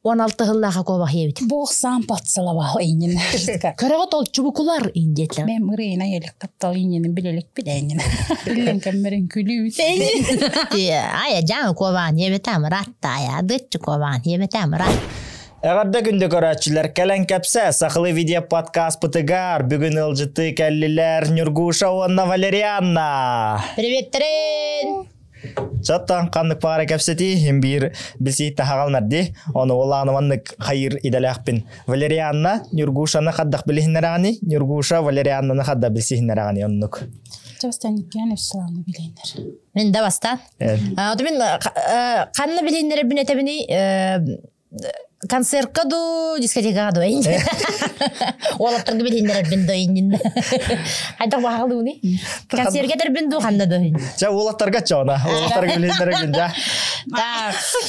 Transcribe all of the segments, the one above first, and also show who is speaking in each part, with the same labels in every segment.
Speaker 1: 16 сыллааха куобах ийэбит.
Speaker 2: Бог сам поцеловал иннин.
Speaker 1: Көрөҕө толчубукулар индиэтлэр.
Speaker 2: Мен мырыйна елик таптал иннин билелик билэйнин. Биллен кэммерин күлүүт.
Speaker 1: Ая жаң куобаан ебетам ратта ая дытчы куобаан ебетам рат.
Speaker 3: Эҕэрдэ күндү көрөөччүлэр кэлэн кэпсэ сахалыы видео подкаст пытыгар бүгүн ылдьыты кэллилэр Нюргуша уонна Валерианна.
Speaker 1: Приветтерин!
Speaker 3: Чаттан ханнык паара кэпсэтии иһин биир билсии таһаҕалнар дии. Ону улааны маннык хайыр идэлээхпин. Валерианна Нюргушаны хаддах билиһиннэрэҕиний? Нюргуша Валерианнаны хадда билсиһиннэрэҕиний оннук.
Speaker 2: Частан иккиэн Ивсаланы билиһиннэр.
Speaker 1: Мин да бастаан. Мин ханна билиһиннэрэрбин этэбиний концертка ду дискотекаҕа ду уолаттарга билиһиннэрэрбин ду иннин хайдах баҕалыыный концертка этэрбин ду ханна ду
Speaker 3: Чэ уолаттарга чоона уолаттарга билиһиннэрэрбин дьа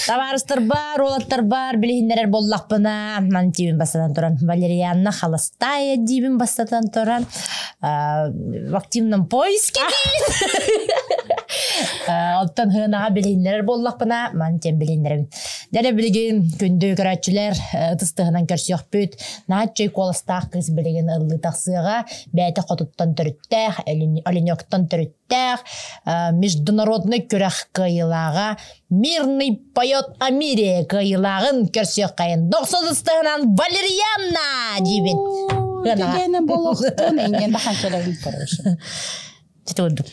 Speaker 1: табаарыстар бар уолаттар бар билиһиннэрэр буоллахпына ман диибин бастатан туран Валерианна Холостая диибин бастатан туран в активном поиске оттон хынаҕа билиһиннэрэр буоллахпына ман тиэн билиһиннэрэбин Дьэ билигин күндү көрөөччүлэр ытыс тыһынан көрсүөхпүт. Нааччый куоластаах кыыс билигин ыллыы тахсыаҕа. Бэйэтэ хотуттан төрүттээх, Оленёктан төрүттээх, международный күрэх кыайыылааҕа «Мирный поет о мире» кыайыылааҕын көрсүөххэйин. Дохсун ыстыһынан Валерианна диибин.
Speaker 2: Түгэнэ болохтун инген бахан келебин короче.
Speaker 1: Титурдук.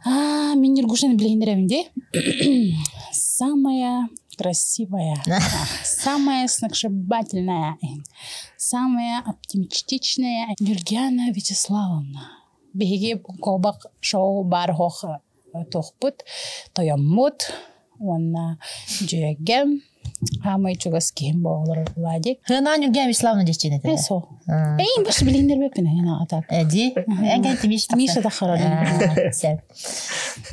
Speaker 2: А, мин Нюргушаны билиһиннэрэбин дии. Самая красивая, самая сногсшибательная, самая оптимистичная Нюргиана Вячеславовна. Биһиги куобах шоу бар хох туохпут, тойоммут уонна дьүөгэм Хаамай чугас киһим буолар Владик.
Speaker 1: Хына Нюргия Вячеславовна десчен этэ.
Speaker 2: Со. Эйин баш билиндербеппин хына атак.
Speaker 1: Эди. Эңген Миша.
Speaker 2: Миша да харар.
Speaker 1: Сеп.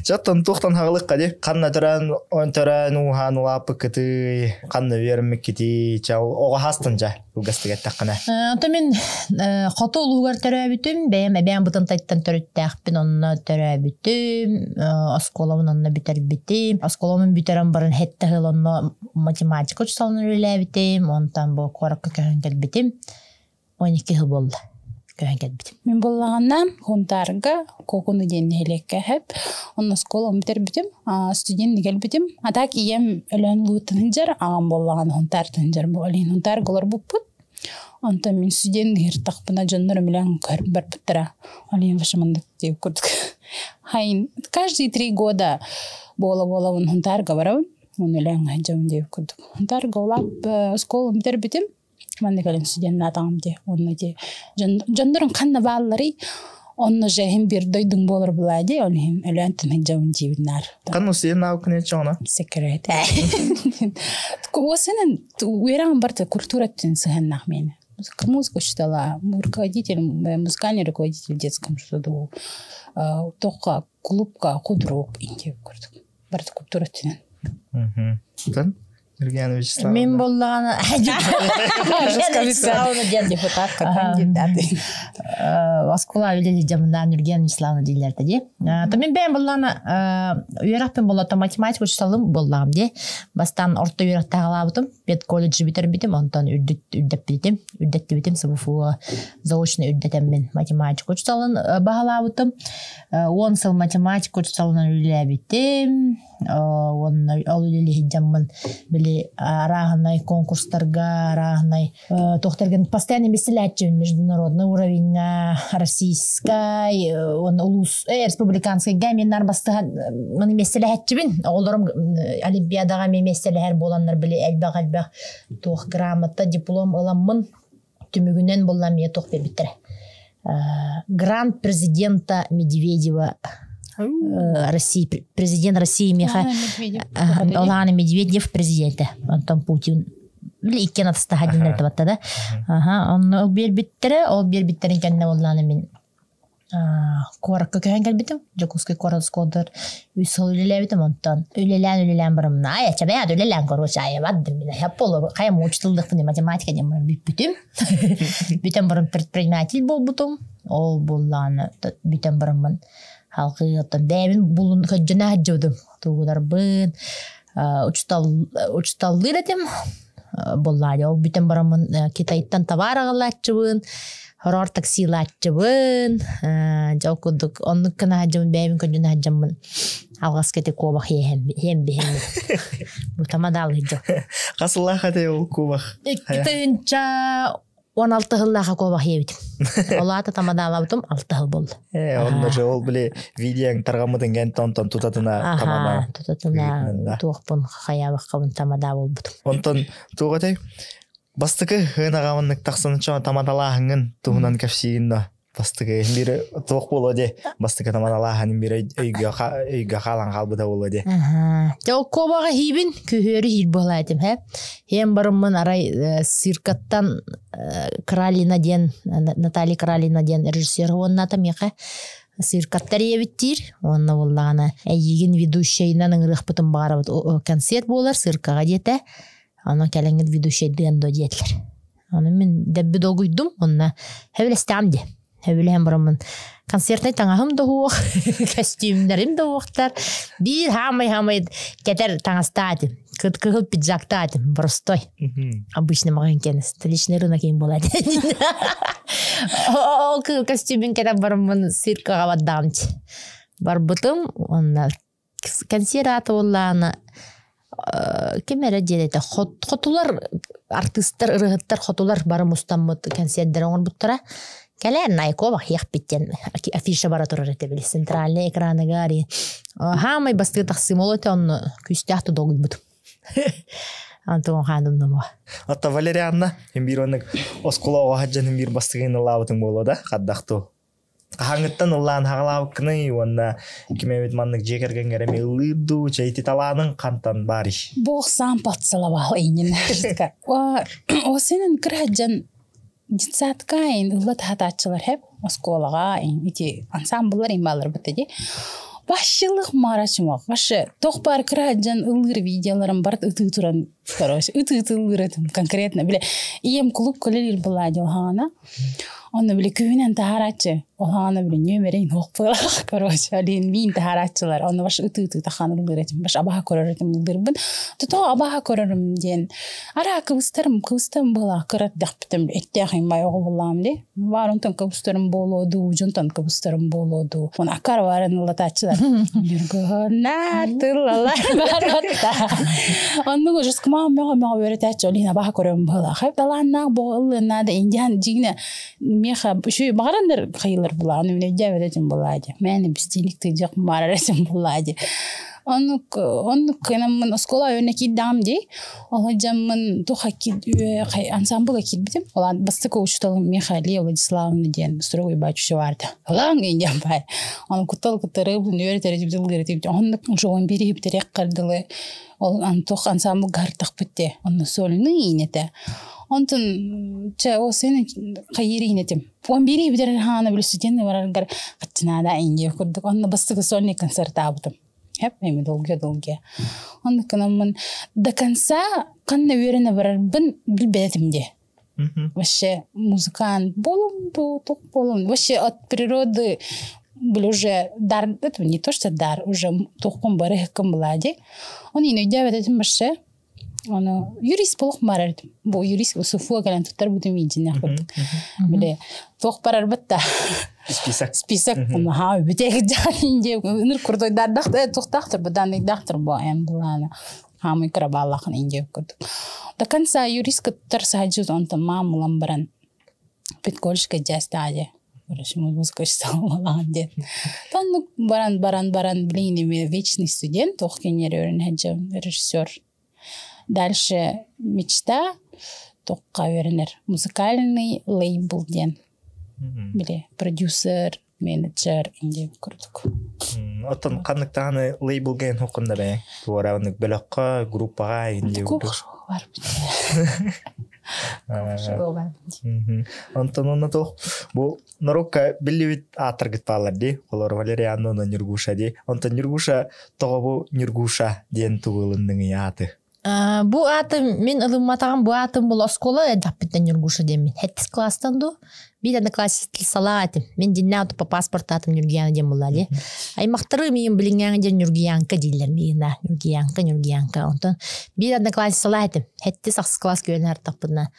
Speaker 3: Чаттан тухтан хагалык кади. Ханна төрөн он төрөн ууһаан улааппыккытый, ханна үөрэммиккитий, ча оҕо хастан жа угастыгаттаххына.
Speaker 1: Ото мин хоту улуугар төрөөбүтүм, бэйэм эбээн бытантайтан төрүттээхпин, онно төрөөбүтүм, оскуолабын онно бүтэрбитим. Оскуолабын бүтэрэн баран хетте сыл онно математика учууталынан үлэлээбитим, онтон бу куоракка көһөн кэлбитим. 12 сыл буолла көһөн кэлбитим.
Speaker 2: Мин буоллаҕына Хунтаарга Куокуну диэн нэһилиэккэ эһэп. Онно оскуолабын бүтэрбитим, студент кэлбитим. А так ийэм Өлөөн улууттан сылдьар, аҕам буоллаҕына Хунтаартан сылдьар. Бу олин Хунтаарга олорбуппут. Онтон мин студент ыһыртахпына дьоннорум билэн көрөн барбыттара. Олин вашаманнык диэбит курдук. Хайын каждые 3 года буола-буолабын Хунтаарга барабын. Оны өлөөн сылдьабын диэбит курдук. Хунтаарга улаап оскуолабын бүтэрбитим. Манна кэлэн студеннаатаҕым дии. Уонна дии дьоннорун ханна баалларый онно же иһин биир дойдуҥ буолар булаа дии ол иһин өлөөн тыныдьабын диибин наар.
Speaker 3: Ханна студеннаабыккын чоҕуна?
Speaker 2: Секрет. Уосынан үөрэҕим барыта культура өттүн сыһыаннаах миэнэ. Музыка учителя, руководитель, музыкальный руководитель в детском саду, тоққа клубка худрук инде курдук. Барыта культура өттүнэн.
Speaker 3: Евгения Вячеславовна.
Speaker 1: Мин буоллаҕына Вячеславовна диэн
Speaker 2: депутат кандидат.
Speaker 1: Оскуола үлэли дьамнаан Евгения Вячеславовна дииллэртэ дии. То мин бэйэм буоллаҕына үөрэхпин буоллата математика учууталым буоллаҕым дии. Бастаан орто үөрэхтээҕилаабытым, педколледжи бүтэрбитим, онтон үрдэппитим, үрдэттибитим СВФУ заочно үрдэтэммин математика учууталын баһылаабытым. 10 сыл математика учууталынан үлэлээбитим. Уонна ол үлэлиһиддьаммын били арааһынай конкурстарга, арааһынай туохтаргын постоянно меселээччибин международный уровеньҥа, российскай, уонна улуус республиканскайга мен бастыһан маны меселэһэччибин. Оҕолорум олимпиадаҕа мен меселэһэр буоланнар били элбэх-элбэх туох грамота, диплом ыламмын түмүгүнэн буолла эмиэ туох биэрбиттэрэ. Грант президента Медведева России, президент России миэхэ Олаана Медведев президенте, онтон Путин били иккиэн атастаһа диэн этибатта да. Аха, онно ол биэрбиттэрэ, ол биэрбиттэрин кэннэ буоллаана мин куоракка көһөн кэлбитим. Дьокуускай куорат оскуолатыгар үс сыл үлэлээбитим. Онтон үлэлээн-үлэлээн бараммын, ай, ачабайаат үлэлээн короче, айабат мин болор хайам учителдыхпын математика диэн баран бүппүтүм. Бүтэн баран предприниматель буолбутум. Ол буоллаҕына бүтэн бараммын халкы оттон бэйэбин булун көддьөнө сылдьыбытым. Тугуларбын учуталлыыр этим. Боллаадьа ол бүтэн бараммын Китайттан товар аҕалааччыбын, хороор таксилааччыбын, дьэ ол курдук оннук гына сылдьабын, бэйэбин көрдүнэ сылдьаммын алҕаска ити куобах иэһэн биһэммин. Бу тамадаалыыр дьон.
Speaker 3: Хас сыллаах этэй ол куобах?
Speaker 1: 2016 сыллааха куобах иэбитим. Ол аата тамадаалаабытым 6 сыл буолла.
Speaker 3: Э, онно же ол били видеоң тарҕаммытын кэнтэ онтон тутатына тамада.
Speaker 1: Тутатына туохпун хайаабаккабын тамада буолбутум.
Speaker 3: Онтон туох этэй? Бастакы ынаҕамыннык тахсан чоң тамадалааһыҥҥын туһунан кэпсиигин да бастакы биир туох буолуо дии бастакы тамадалааһын биир өйгө өйгө хаалан хаалбыта буолуо дии.
Speaker 1: Дьэ ол куобаҕа иһиибин күһүөрү иһиир буолаа этим һэ. Иһэн барыммын арай циркаттан Кралина диэн Наталья Кралина диэн режиссер уонната миэхэ циркаттар ийэбиттиир уонна буоллаҕына эйиигин ведущайынан ыҥырыахпытын баҕарабыт концерт буолар циркаҕа диэтэ. Онон кэлэҥҥит ведущайдыан дуо диэтилэр. Ону мин дэбби долгуйдум уонна сөбүлэстэҕим дии. Сөбүлэһэн бараммын концертнай таҥаһым да уһуох, костюмнарым да уһуохтар. Биир хаамай-хаамай кэтэр таҥастаах этим. Кыһыл пиджактаах этим, простой. Обычный маҕан киэн столичный рынок им буолар. Ол кыһыл костюмун кэтэн бараммын циркаҕа бардаҕым. Барбытым уонна Кэнсиэр аата буоллаҕына ким эрэ диэн этэ хотулар артыыстар ырыаһыттар хотулар бары мустаммыт кэнсиэрдэрэ оҥорбуттара. Кэлээн Найкова иэхпит диэн афиша бара турар этэ били центральный экраныгар хаамай бастыы тахсыым ол этэ онно күүстээх да долгуйбутум. Антон хааным номо.
Speaker 3: Отто Валерианна биир оннук оскуола оҕо сылдьан биир бастыгын ылаабытыҥ буолуо да хаддахту Хаһааҥҥыттан ыллаан хаҕалаабыккыный уонна ким эбит маннык дьиэ кэргэҥҥэр эмиэ ыллыыр дуу, чэ ити талааныҥ хантан баарый?
Speaker 2: Бог сам поцеловал иннин Осенин кыра дьон детсадка ин ылла таһатааччылар хэп оскуолаҕа ин ити ансамбллар ин баалар бытта ди Башчылык марачымок. Башы тох бар кыра дьон ыллыыр видеоларым барыт ытыы туран короче ытыы ыллыыр этим конкретно биле ийэм клуб көлелир была дьылхаана Онно били күһүнэн таһаарааччы. Олаана били нүөмэрин хуохпулах короче, алин миин таһаарааччылар. Онно баш ытыы-ытыы тахаан ыллыыр этим. Баш абаһа көрөр этим ыллыырбын. Тото абаһа көрөрүм диэн. Араа кыбыстарым, кыбыстарым буолаа кыра дэхпитим эттээх имбай оҕо буоллаҕым дии. Баар онтон кыбыстарым буолуо дуу, дьонтон кыбыстарым буолуо дуу. Он акар баарын ыллатааччылар. Ньургуһуннар тыллалар баратта. Оннук уже скмаам мөҕө мөҕө үөрэтээччи олин абаһа көрөм быһылаах. Талааннаах буоллун наада индиан дьиҥнэ миэхэ үчүгэй баҕараннар хайылар булаан үнэйдээбэт этим булаа дии. Мээнэ бистиник тыдьах маарар этим булаа дии. Оннук оннук кынаммын оскуола өйүнэ киирдэҕим дии. Ол дьаммын туха ансамблга киирбитим. Олан бастакы учууталым Михаил Владиславовна диэн строгой батюшка баарда. Ылаң индиан бай. Оны куттал кыттары үөрэтэр Оннук уже он бири бiterek кырдылы ол антох ансамбль гартахпыт те. Онно сольный инете. Онтон чэ о сен хайыр инетим. Он бири битер хаана билситен бараргар кытчынаада инде курдук. Онно бастыкы сольный концерт аабытым. Хеп эми долгия долгия. Онно кынаммын до конца канна үөрэнэ барарбын билбэтим де. Вообще музыкант болум бу, тук болум. Вообще от природы был уже дар, это не то что дар, уже тухкун бары хыккын була ди. Он ин өйдөөбөт этим вообще. Ону юрист болох барар этим. Бу юрист суфуа кэлэн туттар бутум иинчиннэх курдук. Биле туох барар бытта.
Speaker 3: Список.
Speaker 2: Список ха бүтэ жаан инде ыныр курдойдардах тухтахтыр бу данныйдахтыр бу эм булаана. Хамый кырабааллахын инде курдук. До конца юрист кыттар саджут онтон маамулан баран педколледжка жастааje. Музыка диэн. Тоннук баран баран баран блин эми вечный студент ох кенер өрүн режиссер. Дальше мечта тоққа өрінер. Музыкальный лейбл диэн. Биле продюсер, менеджер инде курдук.
Speaker 3: Оттон ханнык лейбл ген хукунда бэ. Туара оннук бөлөккө, группаға инде.
Speaker 2: Көп бар
Speaker 3: Онтон онно туох бу норуокка биллибит аатыргыт бааллар дии. Олор Валерианна уонна Ньургуша дии. Онтон Ньургуша тоҕо бу Ньургуша диэн тугу ылынныҥый ааты?
Speaker 1: Бу аатым мин ылымматаҕым бу аатым был оскуола эрдэхпиттэн Нюргуша диэммин. Хэттис класстан дуу? Биир одноклассник салаа этим. Мин дьиннээх тупа паспортаатым Нюргияна диэн буолла дии. Аймахтары миин билиҥҥээҥи диэн Нюргиянка дииллэр миигин Нюргиянка, Нюргиянка. Онтон биир одноклассник салаа этим. Хэттис ахсыс класс күөнэ артахпына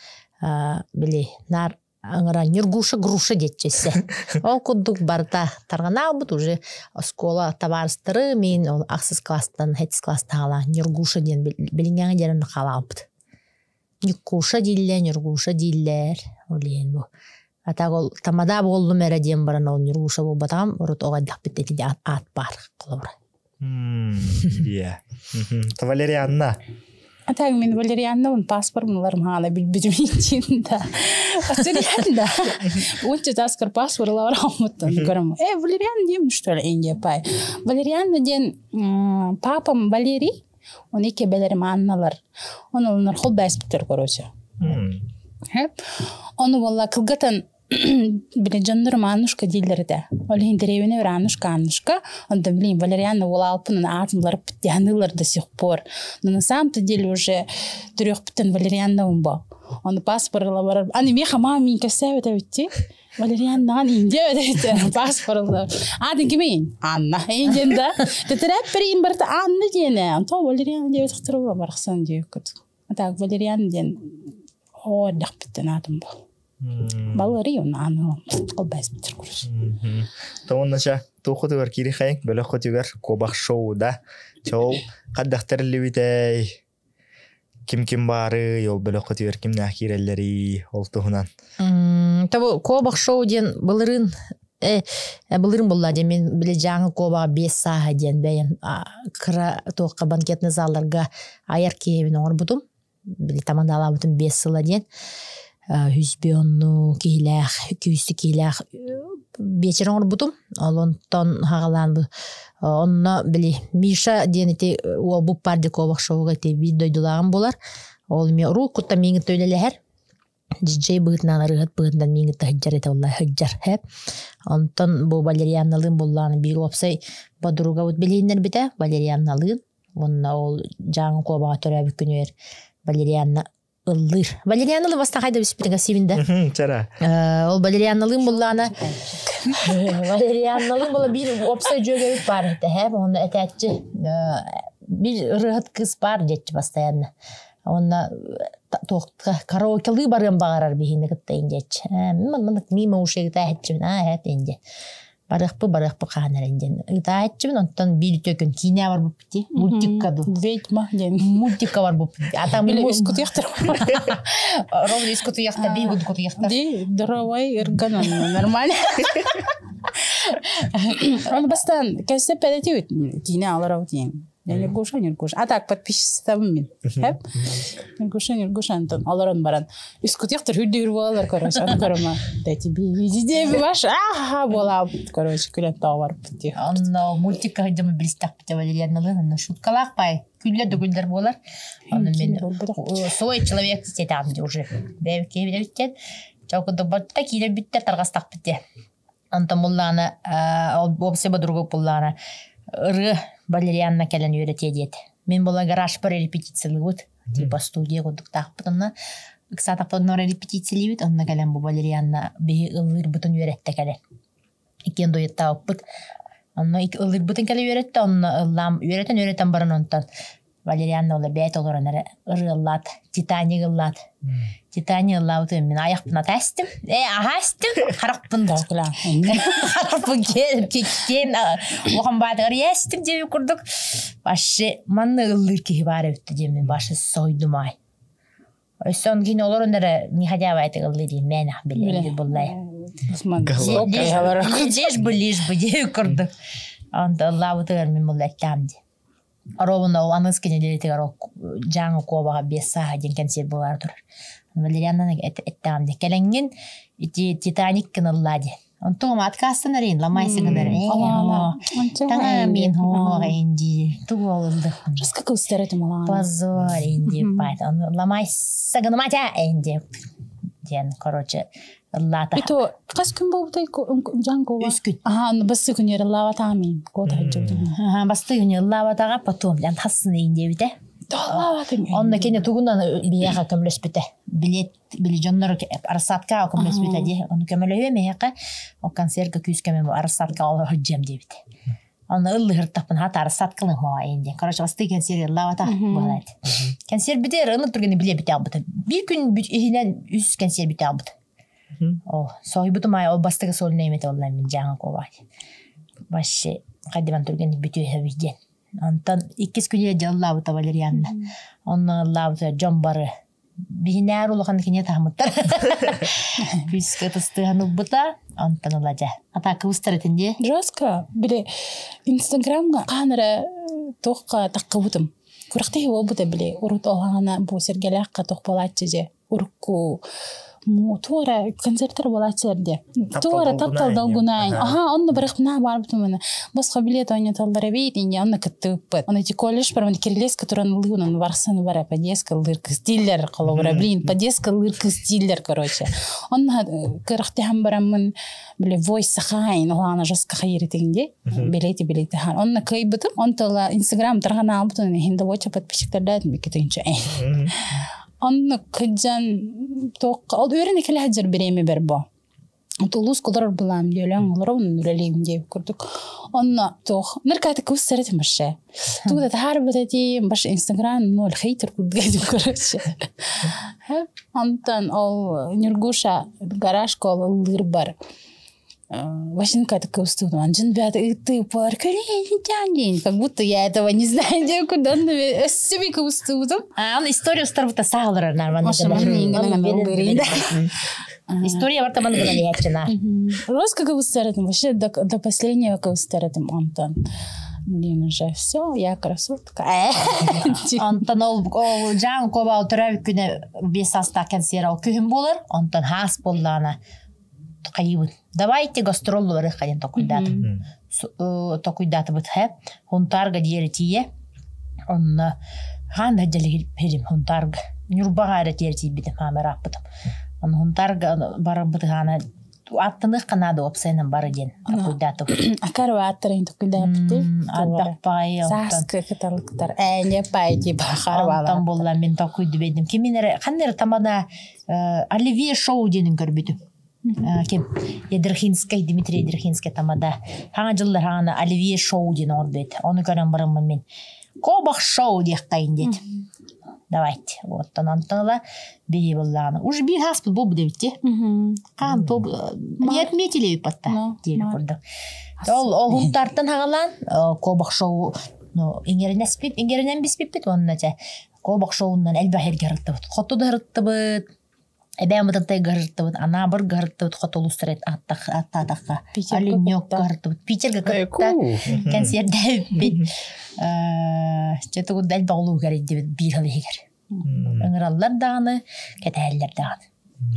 Speaker 1: били наар ыҥыран Нюргуша груша диэччи Ол курдук барыта тарҕанаабыт уже оскуола табаарыстары мин ол ахсыс класстан хэттис класстаҕала Нюргуша диэн билиҥҥээҥи диэн хаалаабыт. Ньуккуша дииллэр, Ньургуша дииллэр. Ол иһин бу. А так ол тамада буоллум эрэ диэн баран ол Ньургуша буолбатаҕым урут оҕо эрдэхпит ити аат баар холобура.
Speaker 3: Иә. Валерианна.
Speaker 2: А так мин Валерианнабын паспорт ыларым хаана билбитим ичин да. Валериан да. Унча таскар паспорт ылар аммыттан көрөм. Э, Валериан дием что ли инде пай. Валерианна диэн папам Валерий, он икки эбэлэрим Анналар. Оны олар хол бәспиттер короче. Оны болла кылгатан били дьоннорум Аннушка дииллэр этэ. Ол иһин дэриэбинэ Аннушка Аннушка, онтон блин Валерианна уол алпынын аатын буларып тянулар до сих пор. Но на самом-то деле уже төрүөхпүттэн Валерианнабын бо. Ону паспорт ыла барар. Аны миэхэ мама миин кэпсээбит эбитти. Валерианнаҕын Индия эбит паспорт ыла. Аатын кимин? Анна. Индиан да. Тэтэрээп барыта Анна диэнэ. Онтон Валерианна диэбит ахтырыба барахсан диэккут. Так Валериан диэн оо эрдэхпиттэн аатым бу. Баллары аны колбаспитер курус.
Speaker 3: Тооннача туохутугар киирихайын бөлөххүтүгэр куобах шоу да чоол хаддахтар либитэй ким-ким баары ол бөлөххүтүгэр кимнээх киирэллэрий ол туһунан.
Speaker 1: Табу куобах шоу диэн былырыын былырыын булла диэн мин били дьааҥы куобаҕа биэс сааһа диэн бэйэм кыра туохха банкетный залларга айар киһибин оҥорбутум. Били тамадаалаабытым 5 сыла диэн 110 киһилээх, 200 киһилээх биэчэр оҥорбутум. Ол онтон хаҕалаан бу онно били Миша диэн ити уолбут Пардиковах шоуга ити биир дойдулааҕым буолар. Ол эмиэ уруккуттан миигин үлэлэһэр. Диджей быһыытынан ырыаһыт быһыытынан миигин сылдьар этэ буолла сылдьар һэп. Онтон бу Валерианналыын буллаан биир уопсай подругабыт билиһиннэрбитэ Валерианналыын уонна ол Дьааҥы куобаҕа төрөөбүт күнүгэр Валерианна ыллыыр. Валерианна бастакай да биспитин кэсиибин да.
Speaker 3: Чара.
Speaker 1: Ол Валерианналыын буллаана Валерианналыын була биир уопсай дьүөгэбит баар этэ һэп. Онно этээччи биир ырыаһыт кыыс баар диэччи постоянно. Онно туохха караокелыы барыан баҕарар биһини кытта диэччи. Маннык мимо ушей ытааччыбын аа эп инде. Барыахпы барыахпы хаан эрэн диэн ытааччыбын онтон биир үтүө күн киинэ барбыппыт дии мультикка ду
Speaker 2: Ведьма диэн.
Speaker 1: Мультикка барбыппыт. А там
Speaker 2: Или үс кутуйахтар.
Speaker 1: Ровно үс кутуйахтар, биир гуд кутуйахтар.
Speaker 2: Ди здоровай ырган нормально. Он бастан кәсеп пәдәти киинэ алар диэн. Нюргуша, Нюргуша. А так, подписчицабын мин. Хэп? Нюргуша, Нюргуша, Антон. Олорон баран. Үс кутуйахтар хүрдүүр буолалар, короче. Аны көрөмө. Дайте би, ваш, аха, буола, короче, күлэн тоо барбыт.
Speaker 1: Онно мультикка сылдьаммын билистэхпит Валерьяналыын онно шуткалаах бай. Күллэр да күллэр буолар. Онно мен свой человек сетам уже. Бэбикке билэбиттен. Чокудук батта киирэн бүттэ тарҕастахпыт дии. Онтон буллаана уопсай бодуругу буллаана ырыа Валерианна кэлэн үөрэтиэ диэт. Мин була гаражпар репетициялыыбыт. Типа студия курдуктаахпыт онно. Ыксаатахпыт онно репетициялыыбыт. Онно кэлэн бу Валерианна биһи ыллыырбытын үөрэттэ кэлэн. Иккиэн дуэттаабыппыт. Онно ыллыырбытын кэлэ үөрэттэ. Онно ыллаам үөрэтэн-үөрэтэн баран онтон Валерианна ола бэйэт олорон эрэ ырыаллаат, Титаник ыллаат. Титаник ыллаабыт мин айахпын атаастым. Э, аһаастым. Харахпын харахпын киэн улахан баатыгар иэстим диэби курдук. Вообще манна ыллыыр киһи баар эбит диэммин башы сойдум ай. Өссө он кини олорон эрэ не хотя бы это ыллыы диэн мээнэх билэр буллай. Лишь бы, лишь бы диэби курдук. Онто ыллаабытыгар мин буллаттаам дии. Оруобуна ол аныгыс кинилэритигэр ол Дьааҥы куобаҕа биэс сааһа диэн кэнсиэр буолаары турар. Валерианнан эттэҕим дии кэлэҥҥин ити Титаник гыныллаа диэн. Онтугум откастан эрин ламайсы гынар. Таҥа мин хоох инди тугу олылды.
Speaker 2: Жестко устар этим олаҕана.
Speaker 1: Позор инди бат. Ламайса гыныматя инди диэн короче ыллаата.
Speaker 2: Ито хас күн буолбутай жан кова?
Speaker 1: Үс күн.
Speaker 2: Аха, басты күн ыллаабатаҕа мин. Кота хаджабытым.
Speaker 1: Аха, басты күн ыллаабатаҕа потом лян хассын иин диэбитэ. Онно кини тугунан биһиэхэ көмөлөспүтэ. Билет били дьоннор арасаатка көмөлөспүтэ дии. Ону көмөлөһүө миэхэ ол концертка күүс көмө арасаатка олорор дьиэм диэбит. Онно ыллыһыртахпын хата арасаатка ылыһуо диэн. Короче, бастыы кэнсиэр ыллаабата буолаат. Кэнсиэр бүтэр, аны турганы биле бүтэ албыта. Биир күн иһинэн үс кэнсиэр бүтэ албыта. Ол соһуйбутум аай ол бастакы сольный эмэтэ олла мин дьааҥы куобаат. Вообще хайдыбан турганы бүтүө диэн. Онтон иккис күнүгэр дьэ ыллаабыта Валерианна. Онно ыллаабыта дьон бары биһинээр улахан киниэ таһымыттар. Күүскэ ытыстыһан ылбыта, онтон ыла дьэ. Ата кыбыстар этин дии.
Speaker 2: Жестко. Били Инстаграмга хаан эрэ туохха таххыбытым. Күрэхтэһии буолбута били урут ол хаана бу сэргэлээххэ туох буолааччы дьэ урукку туора концерттар буолааччылар дии. Туора таптал долгунаайн. Аха, онно барыхпына барбытым аны. Босхо билет ойнотоллор эбит, инде онно кыттыыппыт. Оны эти колледж бар, кирилеска туран ылыын, барсаны бара подъездка ылыыр кыз дииллер холобура. Блин, подъездка ылыыр кыз дииллер, короче. Онно кырахтыхан бараммын, били войс сахайн, оҕана жестко хайырытыгин билети билети хан. Онно кыйбытым, онтола Инстаграм тархан албытын, хинде воча подписчиктардаатым икки Онно кыдьан туохха ол үөрэнэ кэлэ сылдьар бириэмэ бэр бо. Тулуус олорор былаам диэлэҥ олоробун үлэлиим диэбит курдук. Онно туох ныркааты кыбыстар этим вообще. Тугу да таһаарбыт этим, баш Инстаграм ноль хейтер курдук этим короче. Онтон ол Нюргуша гаражка ол ыллыыр бар. Васенька такая устуна, Анжин бят, и ты паркалин, как будто я этого не знаю, где куда он себе устудум.
Speaker 1: А он историю старбыта саалар нормально. История барта маны гына
Speaker 2: Русского кабустаратым, вообще до последнего кабустаратым Антон. Блин, уже все, я красотка.
Speaker 1: Антон ол жан коба отыра күнө бес аста консер ол күһүн болар, Антон хас боллана хайыбыт. Давайте гастроллу барыхха диэн токуйдаатым. Токуйдаатыбыт хэ. Хунтаарга диэри тиийэ. Онно хаан да дьэлиһирим Хунтаарга. Ньурбаҕа эрэ тиэри тиийбитим хаама ырааппытым. Ону Хунтаарга барарбыт хаана аттыныахха наада уопсайынан бары диэн токуйдаатыбыт.
Speaker 2: Акар ааттарын токуйдааппыты.
Speaker 1: Ардахпай
Speaker 2: Сааскы кыталыктар ээне пай типа
Speaker 1: Онтон булла мин токуйду бедим. Кимин эрэ ханна эрэ тамада Оливье шоу диэнин көрбүтүм. Ким Ядрхинскай, Дмитрий Ядрхинскай тамада. Хаҥа дьыллар хаҥана Оливье шоу диэн оҥорбут. Ону көрөн бараммын мин Кобах шоу диэххэйин диэт. Давайте. Вот онтон ыла биһи буллаҕына. Уже биир хааспыт буолбут эбит Хаан то не отметили патта диэри курдук. Ол ол хунтартан хагалаан Кобах шоу ну иҥэринэспит иҥэринэн биспиппит уонна чэ Кобах шоунан элбэх эргэ ырыттыбыт. Хоту да ырыттыбыт, Эбээ Мытантай гыртыбыт, Анаабыр гыртыбыт, хотулустар аттаатахха. Оленек гыртыбыт, Питерга кытта кэнсиэрдээбиппит. Чэ тугу элбэх улуугар иддибит биир сыл иһигэр. Ыҥыраллар даҕаны, кэтэһэллэр даҕаны.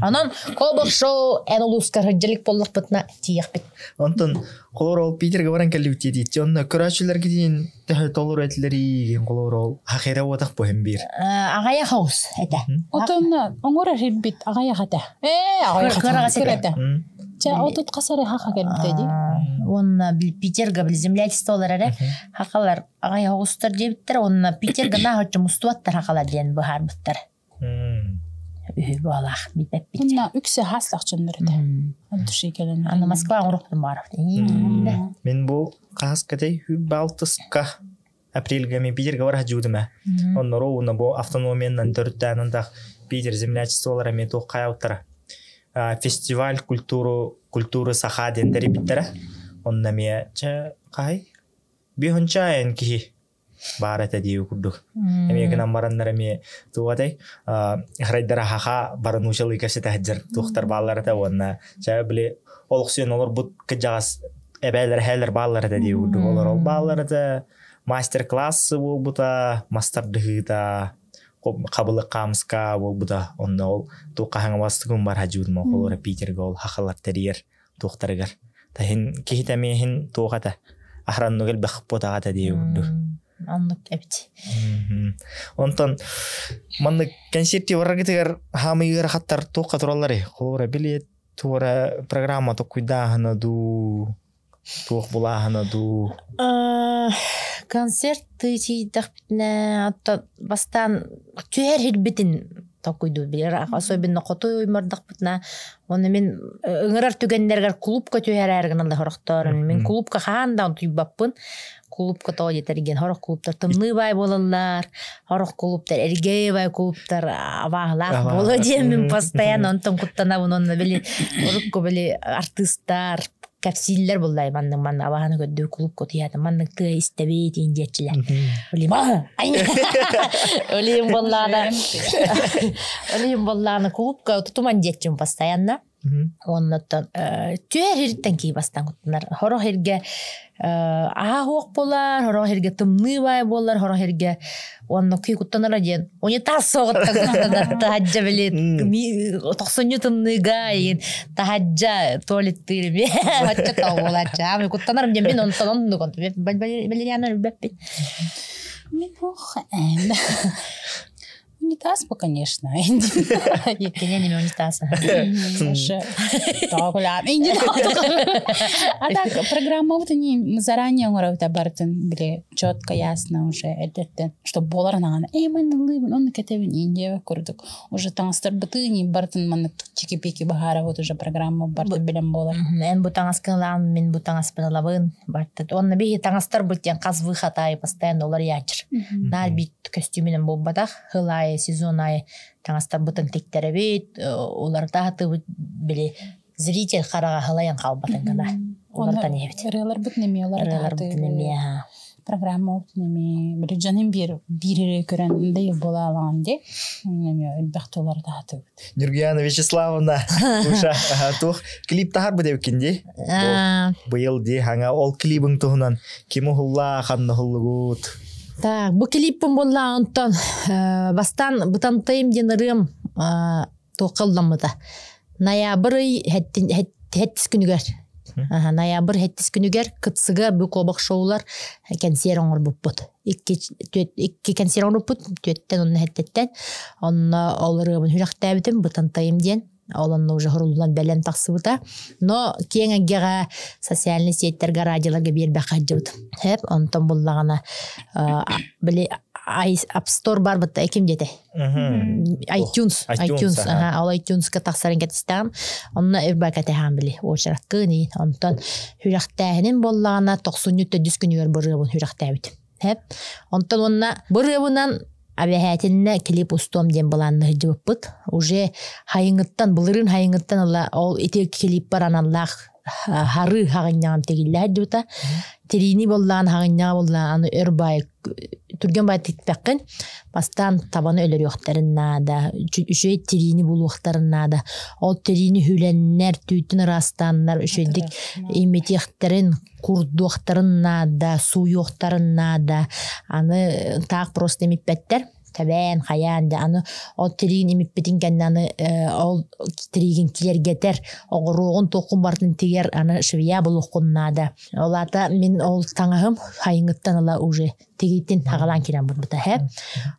Speaker 1: Онон Кобах шоу эн улуускар сылдьалык буоллахпытына тиийэхпит.
Speaker 3: Онтон холор ол Питерге баран кэллибит диэтииччи. Онно көрөөччүлэргитин төһө толору этилэрий холор ол хахера уотах буһен биир.
Speaker 1: Аҕайах хаус этэ.
Speaker 2: Отон оҥорор ирбит аҕайах этэ. Ээ аҕайах этэ. Чэ отут хасары хаха кэлбитэ дии.
Speaker 1: Уонна Питерга били землячестволар эрэ хахалар аҕайах оҕустар диэбиттэр уонна Питерга нааһыччы мустубаттар хахалар диэн быһаарбыттар. Үһү буолаах билбэппит.
Speaker 2: Онно үксэ хаслах дьоннор этэ. От души кэлэн.
Speaker 1: Аны Москва оҥоруохпун баарах.
Speaker 3: Мин бу хаас кэтэй балтыска апрельга мен Питерге бар хажуудума. Оннору уна бу автономиянан төрүттээнэн тах Питер землячестволара мен туох хайауттара. Фестиваль культуру культуры саха диэн биттера. Онно ме чэ хай бихунчаен киһи баар этэ дии курдук. Эмиэ гынан бараннар эмиэ тугатай харайдара хаха барануучалыы кэпсэтэ туохтар бааллар этэ уонна чэ били олохсуйан олорбут кыдьаҕас эбээлэр эһээлэр бааллар этэ дии курдук олор ол бааллар этэ мастер-класс буолбута мастардыһыыта хабылык хаамыска буолбута онно ол туохха хаҥабастыгын бар хадьуутум холура Питерге ол хахалар тэрийэр туохтарыгар таһин киһи эмиэһин туох этэ ахраннуг элбэх буотаҕа дии курдук.
Speaker 1: Оннук эбит.
Speaker 3: Онтон маннык концерти бараргытыгар хаамый ыарахаттар туохха тураллары холура билет туора программа токкуйдааһына дуу туох булааһына дуу.
Speaker 1: Концерт тиийдэхпитинэ, оттон бастаан түһэр сирбитин толкуйдуур билэр. Особенно хоту уймардахпытына, уонна мин ыҥырар түгэннэригэр клубка түһэрээр гынан да сорохторун. Мин клубка хаһан да утуйбаппын. Клубка тоҕо диэтэргин, сорох клубтар тымныы баай буолаллар, сорох клубтар эргээ баай клубтар абааһылаах буолуо диэн мин постоянно онтон куттанабын уонна били урукку били артыыстар кэпсииллэр буллай маннык манна абаһаны көрдүү клубка утуйаатым маннык тыа истэбит иин диэччилэр Олим Олим боллаана Олим боллаана клубка тутуман диэччим постоянно Оннуттан түөр ириттэн кии бастан куттанар. Хорох иргэ аһа хуох болар, хорох иргэ тымныы бай болар, хорох иргэ онно күй куттанара диэн унитаз соҕуттан куттанар таһаджа били тохсунньу тымныыга иин таһаджа туалеттыыр би оччо тоҕулачча ами куттанарым диэн мин онтон оннук Валериана өлбөппүт.
Speaker 2: Мин ох Унитаз бы, конечно.
Speaker 1: Кини унитаз.
Speaker 2: А так, программа вот они заранее оҥоробута бартын били четко, ясно уже эрдэттэн, чтобы буолар анаҕана э манна ылыыбын, онно кэтэбин индия курдук уже таҥастарбытын бартын манна чики-пики баһаара вот уже программа бартын билэн буолар.
Speaker 1: Эн бу таҥаскын ылаан, мин бу таҥаспын ылабын. Барта. Онно биһи таҥастарбыт диэн хас выход аайы постоянно олар ячыр. Наар бит көстүүмүнэн буолбатах. Хыл аайы, сезон аайы таҥастарбытын тиктэрэбит, уларыта сатыыбыт били зритель хараҕа халайан хаалбатын гына уларытан иһэбит.
Speaker 2: Ырыаларбыт немиэ
Speaker 1: Ырыаларбыт немиэ
Speaker 2: программа немиэ били дьонун биир биир эрэ көрөн да буолаалаҕан дии немиэ элбэх туларыта сатыыбыт.
Speaker 3: Нюргияна Вячеславовна, Уша, туох клип таһар бу дебиккин дии? Быйыл дии хаҥа ол клибиң туһунан ким уһулла, ханна уһуллугут?
Speaker 1: Так, бу клиппин буолла онтон бастаан Бытантайым диэн ырыам туохха ылламмыта. Ноябрь ый хэттис күнүгэр. Ноябрь хэттис күнүгэр Кыпсыга бу куобах шоулар кэнсиэр оҥорбуппут. Икки кэнсиэр оҥорбуппут, түөттэн онно хэттеттен. Онно ол ырыабын хүрэхтээбитим Бытантайым диэн. Ол онно уже хоруллан бэлэм тахсыбыта. Но киэҥ эйгэҕэ социальный сетьтергэ, радиоларга биэрбэххэ сылдьыбыт. Хэп, онтон буллаҕына били App Store бар бытта ким диэтэ? iTunes. iTunes. Ол iTunesка тахсарын кэтистэҕим. Онно ырбакатыһаан били уочараккын Онтон хүрэхтээһинин буоллаҕына тохсунньу төрдүс күнүгэр бырыабын хүрэхтээбит. Хэп. Онтон уонна бырыабынан Абэһээтиннэ клип устуом диэн былаанна сылдьыбыппыт. Уже хайыҥыттан, былырыын хайыҥыттан ыла ол ити клиппар аналлаах харыы хаҕынньаҕым тигиллэ сылдьыбыта. Тириини боллаан хаҕынньаҕа боллаан аны өр баай түргэн баай тикпэххин бастаан табаны өлөрүөхтэрин наада, үчүгэй тириини булуохтарын наада. Ол тириини хүлэннэр, түүтүн ыраастааннар үчүгэйдик имитиэхтэрин, курдуохтарын наада, сууйуохтарын наада. Аны таах просто имиппэттэр. Тэбээн, хайаан да аны ол тириин имиппитин кэннэ аны ол тириигин киэргэтэр, оҕуруоҕун туоххун барытын тигэр аны швея булуоххун наада. Ол аата мин ол таҥаһым хайыҥыттан ыла уже тигиитин хагалаан киирэн барбыта һэ.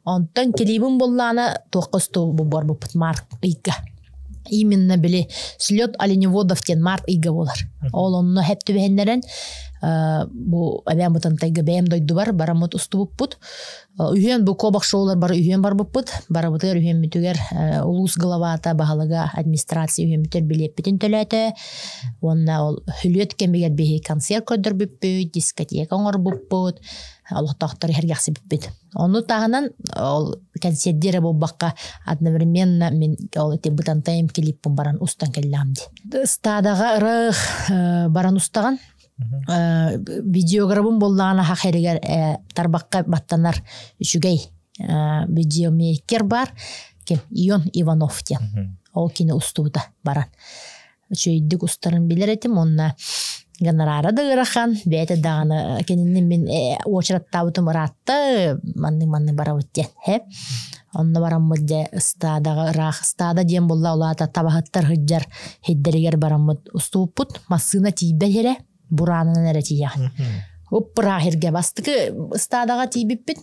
Speaker 1: Онтон килиибин буллаана туохха устуу барбыппыт март ыйга. Именно били слет оленеводов диэн март ыйга буолар. Ол онно хэп түбэһиннэрэн бу эбээн Бытантайга бэйэм дойдубар бараммыт устубуппут. Үһүөн бу кобах шоулар бары үһүөн барбыппыт. Барыбытыгар үһүөммүтүгэр улуус главата, баһылыга, администрация үһүөммүтүгэр билиэппитин төлөөтө. Уонна ол хүлүөт кэмигэр биһи концерт көрдөрбүппүт, дискотека оҥорбуппут, олохтоохтор иһэргэхсибиппит. Ону таһынан ол кэнсиэрдиэрэ буолбакка одновременно мин ол ити Бытантайым клиппин баран устан кэллэҕим дии. Ыстаадаҕа ырых баран устаҕын. Видеограбым буоллаҕына хах эригэр тарбахха баттанар үчүгэй видеомейкер бар. Ким Ион Иванов диэн. Ол кини устубута баран. Үчүгэйдик устарын билэр этим уонна гонорара да ыарахан, бэйэтэ даҕаны кинини мин уочараттаабытым ыраатта, маннык-маннык барабыт диэн. Һэ. Онно бараммыт дьэ ыстаадаҕа ыраах ыстаада диэн буолла улаата табаһыттар сылдьар сирдэригэр бараммыт устубуппут массыына тиийбэт эрэ бураанынан эрэ тиийэҕин. Уп-ыраах сиргэ бастакы ыстаадаҕа тиийбиппит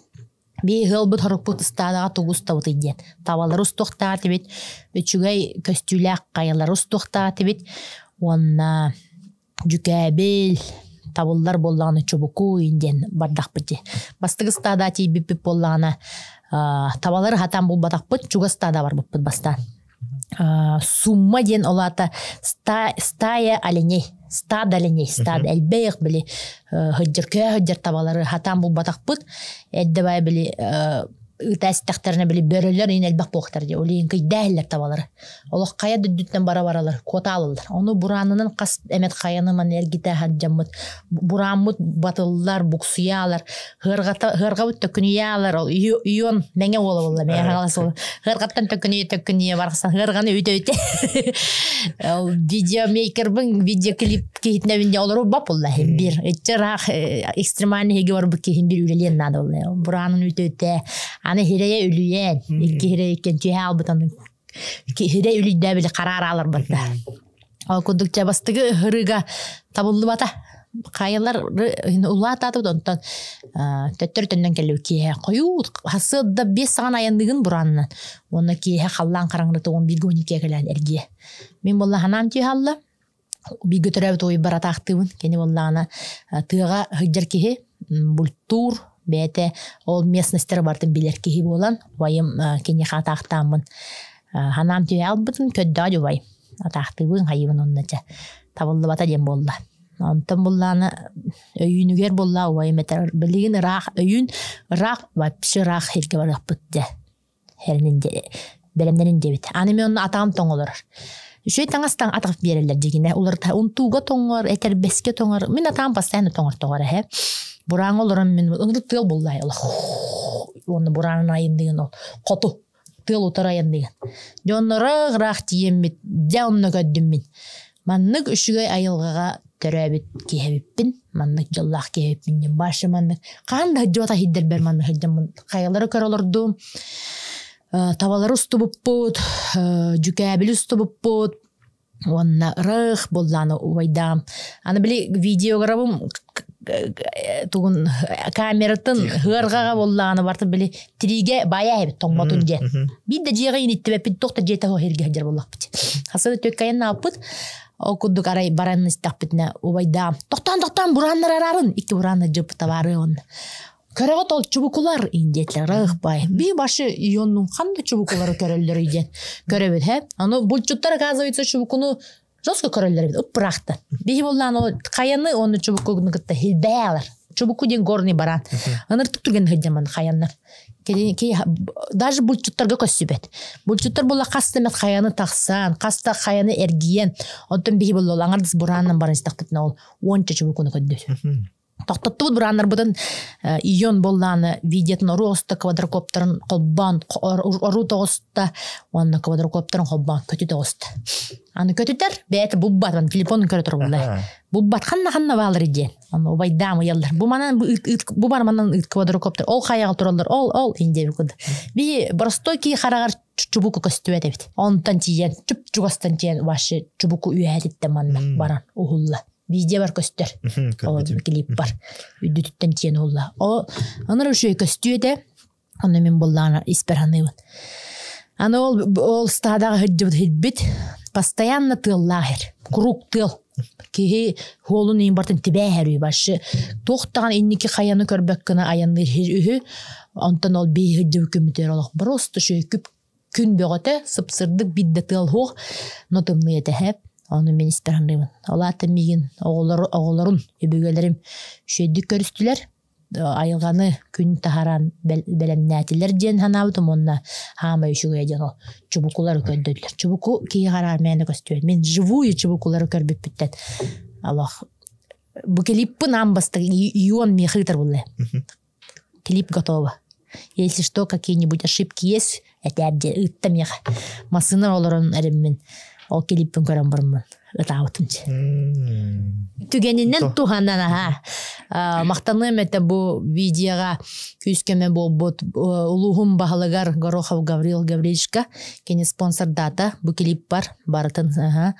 Speaker 1: Биһи ыалбыт хорукпут ыстаадаҕа тугу устабытый диэн. Табалары устуохтаах этибит, үчүгэй көстүүлээх хайалары устуохтаах этибит уонна дьүкээбил, Табыллар буоллаҕына чубуку диэн бардахпыт дии. Бастакы ыстаада тиийбиппит буоллаҕына табалары хатаан булбатахпыт, чугас ыстаада барбыппыт бастаан. Сумма диэн ол аата стая оленей, стадо оленей, стадо элбээх били сылдьар көө сылдьар табалары хатаан булбатахпыт. Эрдэ бай били ыыта истэхтэринэ били бөрөлөр иин элбэх буолуохтар дии. Ол иһин кыйдааһыллар табалары. Олох хайа дүддүттэн бара баралар, куотаалылар. Ону бураанынан хас эмэт хайаны маны эргитэ сылдьаммыт, бурааммыт батыллар, буксуйаалар, хыарҕата хыарҕабыт төкүнүйэалар, ол ион мэҥэ уола буолла, мэҥэ хаҥалас уола. Хыарҕаттан төкүнүйэ төкүнүйэ барахсан хыарҕаны үтэ үтэ. Ол видеомейкербын видеоклип киһитинэбин дьэ олору бап булла хин бир. Иччэ ыраах экстремальный хиги барбыт киһин бир үлэлиэн наада болла. Бураанын үтэ үтэ. Аны хирэйэ үлүйэн, икки хирэй иккен түһэ албытан Киһирэ үлүйдээбили хараар ааларбатта. Ол курдук чабастыгы ыһырыга табыллыбата. Хайалар улаатаатыбыт онтон төттөр төннөн кэллибит киэһэ хойуу хасыат да биэс саҕана айанныгын бураанынан уонна киэһэ халлаан хараҥарыта уон бииргэ он иккигэ кэлээн эргиэ. Мин буолла ханаан түһэ алла бииргэ төрөөбүт уйбар атаахтыыбын. Кини буоллаҕына тыаҕа сылдьар киһи, бултуур, бэйэтэ ол местностары барытын билэр киһи буолан, убайым киниэхэ атаахтааммын ханаам түһэ албытын көрдөҕө убай. Атаахтыыбын, хайыыбын онно дьэ табыллыбата диэн буолла. Онтон буллаана өйүүнүгэр буолла убайым этэр билигин ыраах өйүүн ыраах вообще ыраах сиргэ барыахпыт дьэ Хэринин бэлэмнэнин диэбит. Аны мен онно атаҕым тоҥолорор. Үчүгэй таҥастан атах биэрэллэр дьигинэ. Уларыта унтууга тоҥор, этэрбэскэ тоҥор. Мин атаҕым постоянно тоҥор тоҕор эһэ. Бурааҥҥа олорон мин ынырык тыал буллай олох. Уонна бураанын айынныгын ол хоту тыал утары айанныгын. Дьонноро ыраах тиийэммит, дьэ онно көрдүм мин. Маннык үчүгэй айылҕаҕа төрөөбүт киһи эбиппин, маннык дьоллоох киһи эбиппин диэн башы маннык хаһан да сылдьыбата иһирдэрбэр маннык сылдьаммын хайалары көрө олордум, табалары устубуппут, дьүкээбили устубуппут уонна ырых буоллааны убайдаам. Аны били видеограбым тугун камератын ыарҕаҕа буоллаҕына барыта били тириигэ баайа эбит тоҥмотун диэн. Биир да дьиэҕэ иниттибэппит туох да дьиэтэ суох иһиргэ сылдьар буоллахпыт. Хасыны төккайан ааппыт ол курдук арай баран истэхпитинэ убайдаам тохтоон тохтоон бурааннар араарын икки бураанна дьыппыт табаары онно көрөҕүт ол чубукулар индиэтлэр ыхпай би башы ионнун ханна чубукулары көрөллөр диэн көрөбүт хэ аны булчуттар оказывается чубукуну жестко көрөллөр эбит ыппыраахтан биһи буоллаан ол хайаны оны чубукуну кытта хилбээлар чубуку диэн горный баран ыныртык түргэн сылдьаман хаяннар даже булчуттарга көссүбэт булчуттар була хас да хайаны тахсан хас да хайаны эргийэн оттон биһи буолла аҥардас бурааннан баран истэхпитинэ ол уонча чубукуну көрдөт Тохтоттубут бурааннарбытын ион буоллааны видеотын оруу оста квадрокоптерын холбоон оруу тоҕуста уонна квадрокоптерын холбоон көтүтэ оҕуста. Аны көтүтэр бэйэтэ булбат телефонун көрө турбулла. Булбат ханна ханна баалар диэн. Аны убайдаам ыйаллар. Бу манан бу ыт бу бар манан ыт квадрокоптер ол хайаҕа тураллар ол ол индиэ куд. Би простой кии хараҕар чубуку көстүбэт эбит. Онтон тиийэн чуп чугастан тиийэн вообще чубуку үөһэтиттэн манна баран уһулла. Видео бар көстөр. Ол клип бар. Үрдүтүттэн тиэн уһулла. О анар үчүгэй көстүү этэ. Онно мин буллаана испэр саныыбын. Аны ол ол стадаҕа сылдьыбыт сирбит постоянно тыаллаах эр. Куруук тыал. Киһи хуолун иин бартын тибээһэр үһү башы. Туох даҕаны инники хайаны көрбөк гына айанныыр сир үһү. Онтон ол бии сылдьыбыт күммүтүгэр олох просто үчүгэй күп күн бөҕөтө сып-сырдык биир да тыал суох, но тымныы этэ һэп. Ону мин испэр саныыбын. Ол аата миигин оҕолору оҕолорун өбүгэлэрим үчүгэйдик көрүстүлэр. Айылҕаны күн таһаран бэлэмнээтилэр диэн санаабытым уонна хаамай үчүгэйэ диэн ол чубукулары көрдөрдүлэр. Чубуку киһи хараар мээнэ көстүбэт. Мин живую чубукулары көрбүппүттэн олох бу клиппын аан бастакы ион миэхэ ыытар буолла. Клип готово. Если что, какие-нибудь ошибки есть, этээр дьэ ыытта миэхэ. Массыына олорон эриммин ол клиппин көрөн бараммын ытаабытым дьэ. Түгэнинэн туһанан аха. Махтаныам этэ бу видеоҕа күүс-көмө буолбут улууһум баһылыгар Горохов Гаврил Гаврильевичка кини спонсордаата бу клип бар барытын аха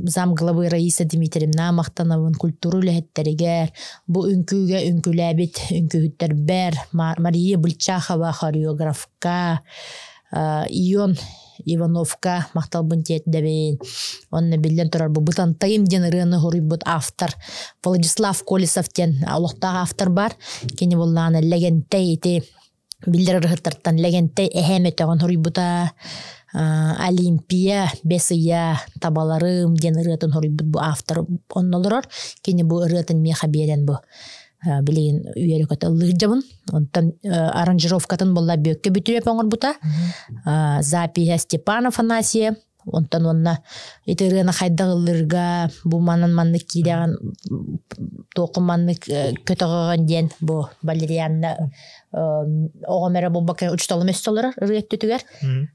Speaker 1: зам главы Раиса Дмитриевна махтанабын культура үлэһиттэригэр бу үҥкүүгэ үҥкүүлээбит үҥкүүһүттэрбэр Мария Бульчахова хореографка Ион Ивановка махталбын тиэрдэбин. Онно биллэн турар бу Бытантайым диэн ырыаны хоруйбут автор Владислав Колесов диэн олохтоох автор бар. Кини буллаана Лэгэнтэй ити биллэр ырыһыттартан Лэгэнтэй эһээм өтөҕүн хоруйбута Олимпия бэс ыйа табаларым диэн ырыатын хоруйбут бу автор онно олорор. Кини бу ырыатын миэхэ биэрэн бу билигин үөрэ-көтө ыллыырдьабын. Онтон аранжировкатын буолла Бүөккэ Бүтүрүөп оҥорбута. Запиһа Степан Афанасьев. Онтон уонна ити ырыаны хайдах ыллыырга бу манан маннык киирэҕин туоххун маннык көтөҕөҕүн диэн бу Валерианна оҕом эрэ буолбакка учууталым өссө олорор ырыа өттүтүгэр.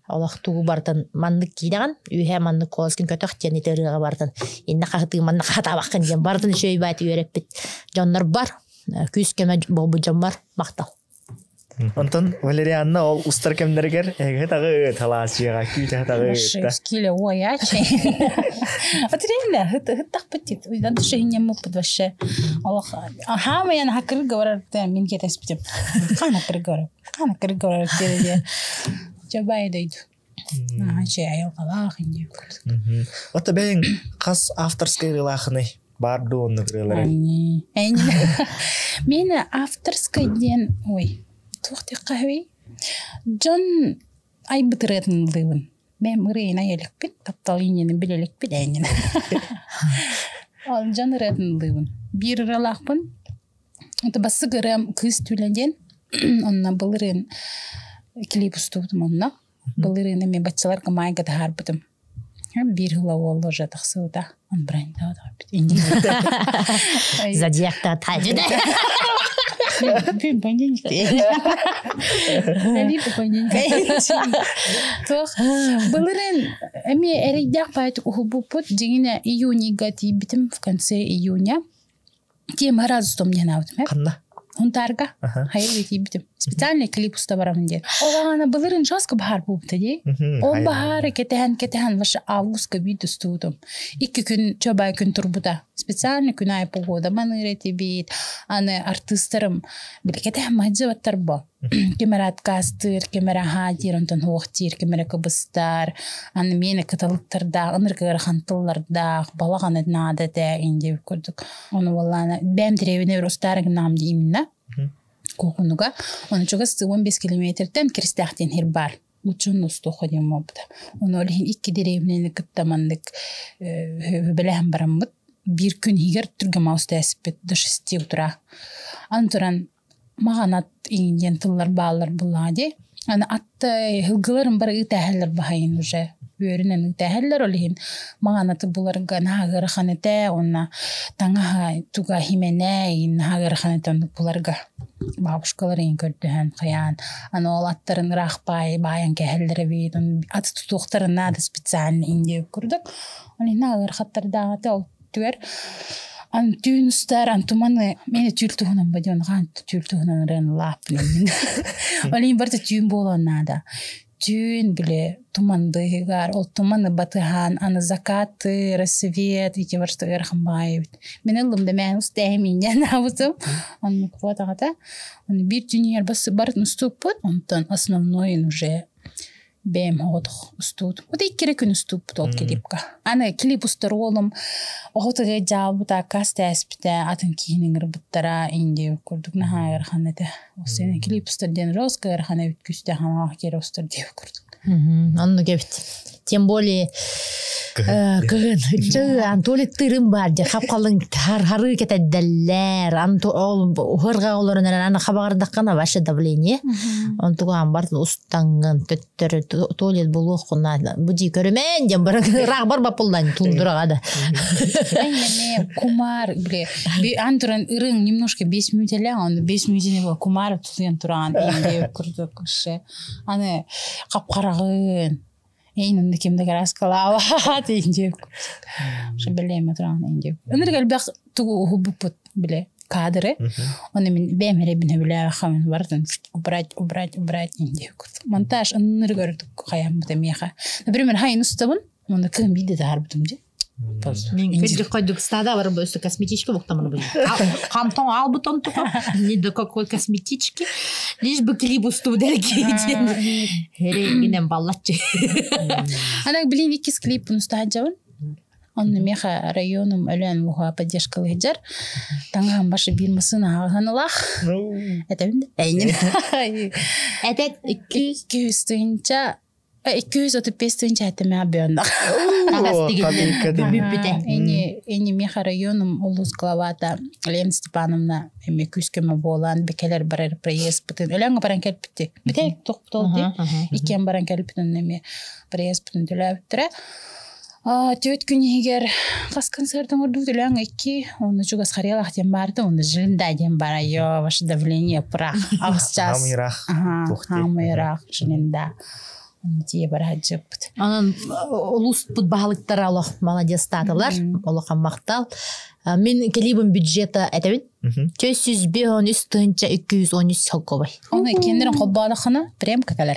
Speaker 1: Олох тугу барытын маннык киирэҕин, үөһэ маннык куоласкын көтөх диэн ити ырыаҕа барытын иннэ хаһытыы манна хатаабаккын диэн барытын үчүгэй баайты үөрэппит дьоннор бар. Күүс-көмө буолбут дьоммор махтал.
Speaker 3: Онтон Валерианна ол устар кэмнэригэр эһиги тагы талаачыга күүтэ тагы
Speaker 2: Киле уоячы. Вот реально, хыттахпыт дит. Уйдан түшүһүнньэммиппит вообще. Олох хаама яна хакыры говорар мин кетеспитим. Хана кыры говорар. Хана кыры говорар диye. Жабай дойду. Аха айылҕалаах инди.
Speaker 3: Ота бэйэҥ хас авторскай ырыалаахыный? Баар дуу оннук ырыалары?
Speaker 2: Мен авторскай диэн ой туох диэххэ Дьон айбыт ырыатын ыллыыбын. Бэйэм ырыайын айа иликпин, таптал иинньэнин билэ иликпин ээнньин. Ол дьон ырыатын ыллыыбын. Биир ырыалаахпын. Это бассык ырыам «Кыыс түүлэ» диэн. Онно былырыын клип устубутум онно. Былырыын эмиэ баччаларга маайга таһаарбытым. Биир ыла уол уже тахсыбыта. Он
Speaker 1: Зодиакта тажыда.
Speaker 2: Туох былырын эмиэ эрэйдээх баайтык уһулбуппут дьиҥинэ июньга тиийбитим в конце июня. Тиэм сразу том диэн аабытым.
Speaker 3: Ханна?
Speaker 2: Хунтаарга хайа тиийбитим. Специальный клип уста барабын диэн. Ол былырын жестко баһаар буолбута дии. Ол баһаары кэтэһэн-кэтэһэн вообще августка биир устубутум. Икки күн чобай күн турбута. Специальный күн аайы погода маныыр этибит. Аны артыыстарым били кэтэһэн мадьыбаттар бо. Ким эрэ отказтыыр, ким эрэ аһаа диир, онтон суох диир, ким эрэ кыбыстар. Аны миэнэ кыталыктардаах, ынырык ыарахан тыллардаах, балаҕан наада этэ инди курдук. Ону буоллаана бэйэм дэриэбинэ устаары гыннаҕым дии именно. Куокунуга. Ону чугас 15 километртэн Киристээх диэн сир баар. Учун устуохха диэн буолбута. Ону ол иһин икки дэриэбинэни кытта маннык бэлэһэн бараммыт. Биир күн иһигэр түргэн маус тээспит до 6 утра. Аны туран маҕан ат иҥин диэн тыллар бааллар буллаҕа дии. Аны ат ыһылгыларын бары ыытааһаллар баһайын уже үөрүнэн ыытааһаллар ол иһин маҕан аты буларга наһаа ыарахан этэ уонна таҥаһа туга химэнэ иһин наһаа ыарахан этэ оннук буларга бабушкалар иһин көрдөһөн хайаан аны ол аттарын ыраах баай баайан кэһэллэр эбит аты тутуохтарын наада специально индия курдук ол иһин ыарахаттардаах этэ ол түгэр ан түүн устар антуманы мени түүл туһунан бадион хаан түүл туһунан ырыан лааппын ол иһин барыта түүн буолуон наада түүн били тумандыыгар ол туманы батыһан аны закаты рассвет ити барыта ыарахан баҕайы эбит мин ыллым да мээн устээһим иинньэн аабытым оннук буотаҕата оны биир түүнүгэр барытын устууппут онтон основной уже бэйэм оҕотох устуут. Вот иккире күн устууппут ол клипка. Аны клип устар уолум оҕотуга дьаалбыта аккаас тээспитэ атын киһини ыҥырбыттара инди курдук наһаа ыарахан этэ. Ол клип устар диэн роска ыарахан эбит күстээх амаах киэрэ устар диэбит курдук.
Speaker 1: Оннук эбит. Тем более кыһын Анатолий тырым бар де хапкалын хархары кетедделлер анто ол уһырга олорон аны хабагардаккана ваше давление онтуган бар устангын төттөрү туалет булуоххуна бу дии көрүмэн диэн бар ыраах бар бапуллан тундурага да
Speaker 2: Эме кумар биле ан туран ырың немножко 5 минут эле аны 5 минут кумар тутуян туран инде курдук аны капкарагын Эйн онно ким да краскалаабат инде Ошо билейм туран инде. Ынырык элбэх тугу уһубуппут биле кадры. Оны мин бэйэм эрэ билээххамын барытын убрать, убрать, убрать инде Монтаж ынырык өрдүк хаяммыта миэхэ. Например, хайын устабын, онно кыым биирдэ таһаарбытым дии.
Speaker 1: Мин кырдьык койдук стада бар бу өссө косметичка буктамын бу. Хантон албытон туха ни до какой косметички лишь бы клип устуу дэрги Херегинен баллаччы.
Speaker 2: Ана блин иккис клип устаджабын. Онно меха районом өлөн муха поддержкалыйжар. Таңахан башы бир мысын ағаналах. Это Эйнин.
Speaker 1: Это 200
Speaker 2: 200 тыынча 235 тыынча этеме бönнах. Эни эни меха районом улус главата Лена Степановна эми күскөмө болан бекелер барар проезд бутын. Өлөнгө баран келипти. Бите токтолду. Иккен баран келипти эми проезд бутын төлөптүрө. Төт күн егер қас концертің орду төлөң икки, оны чугас харьялах дем барды, оны жилинда дем бар, айо, ваше давление прах. Ағыс час.
Speaker 3: Хамыйрах.
Speaker 2: Хамыйрах, жилинда. Тие бар хаджыппыт.
Speaker 1: Анан улус пут баһалыктар олох молодец татылар, олох мактал. Мин клибым бюджета этебин. 413 тыһынча 213 солкобай.
Speaker 2: Оны кендерин холбаалахына прям какалар.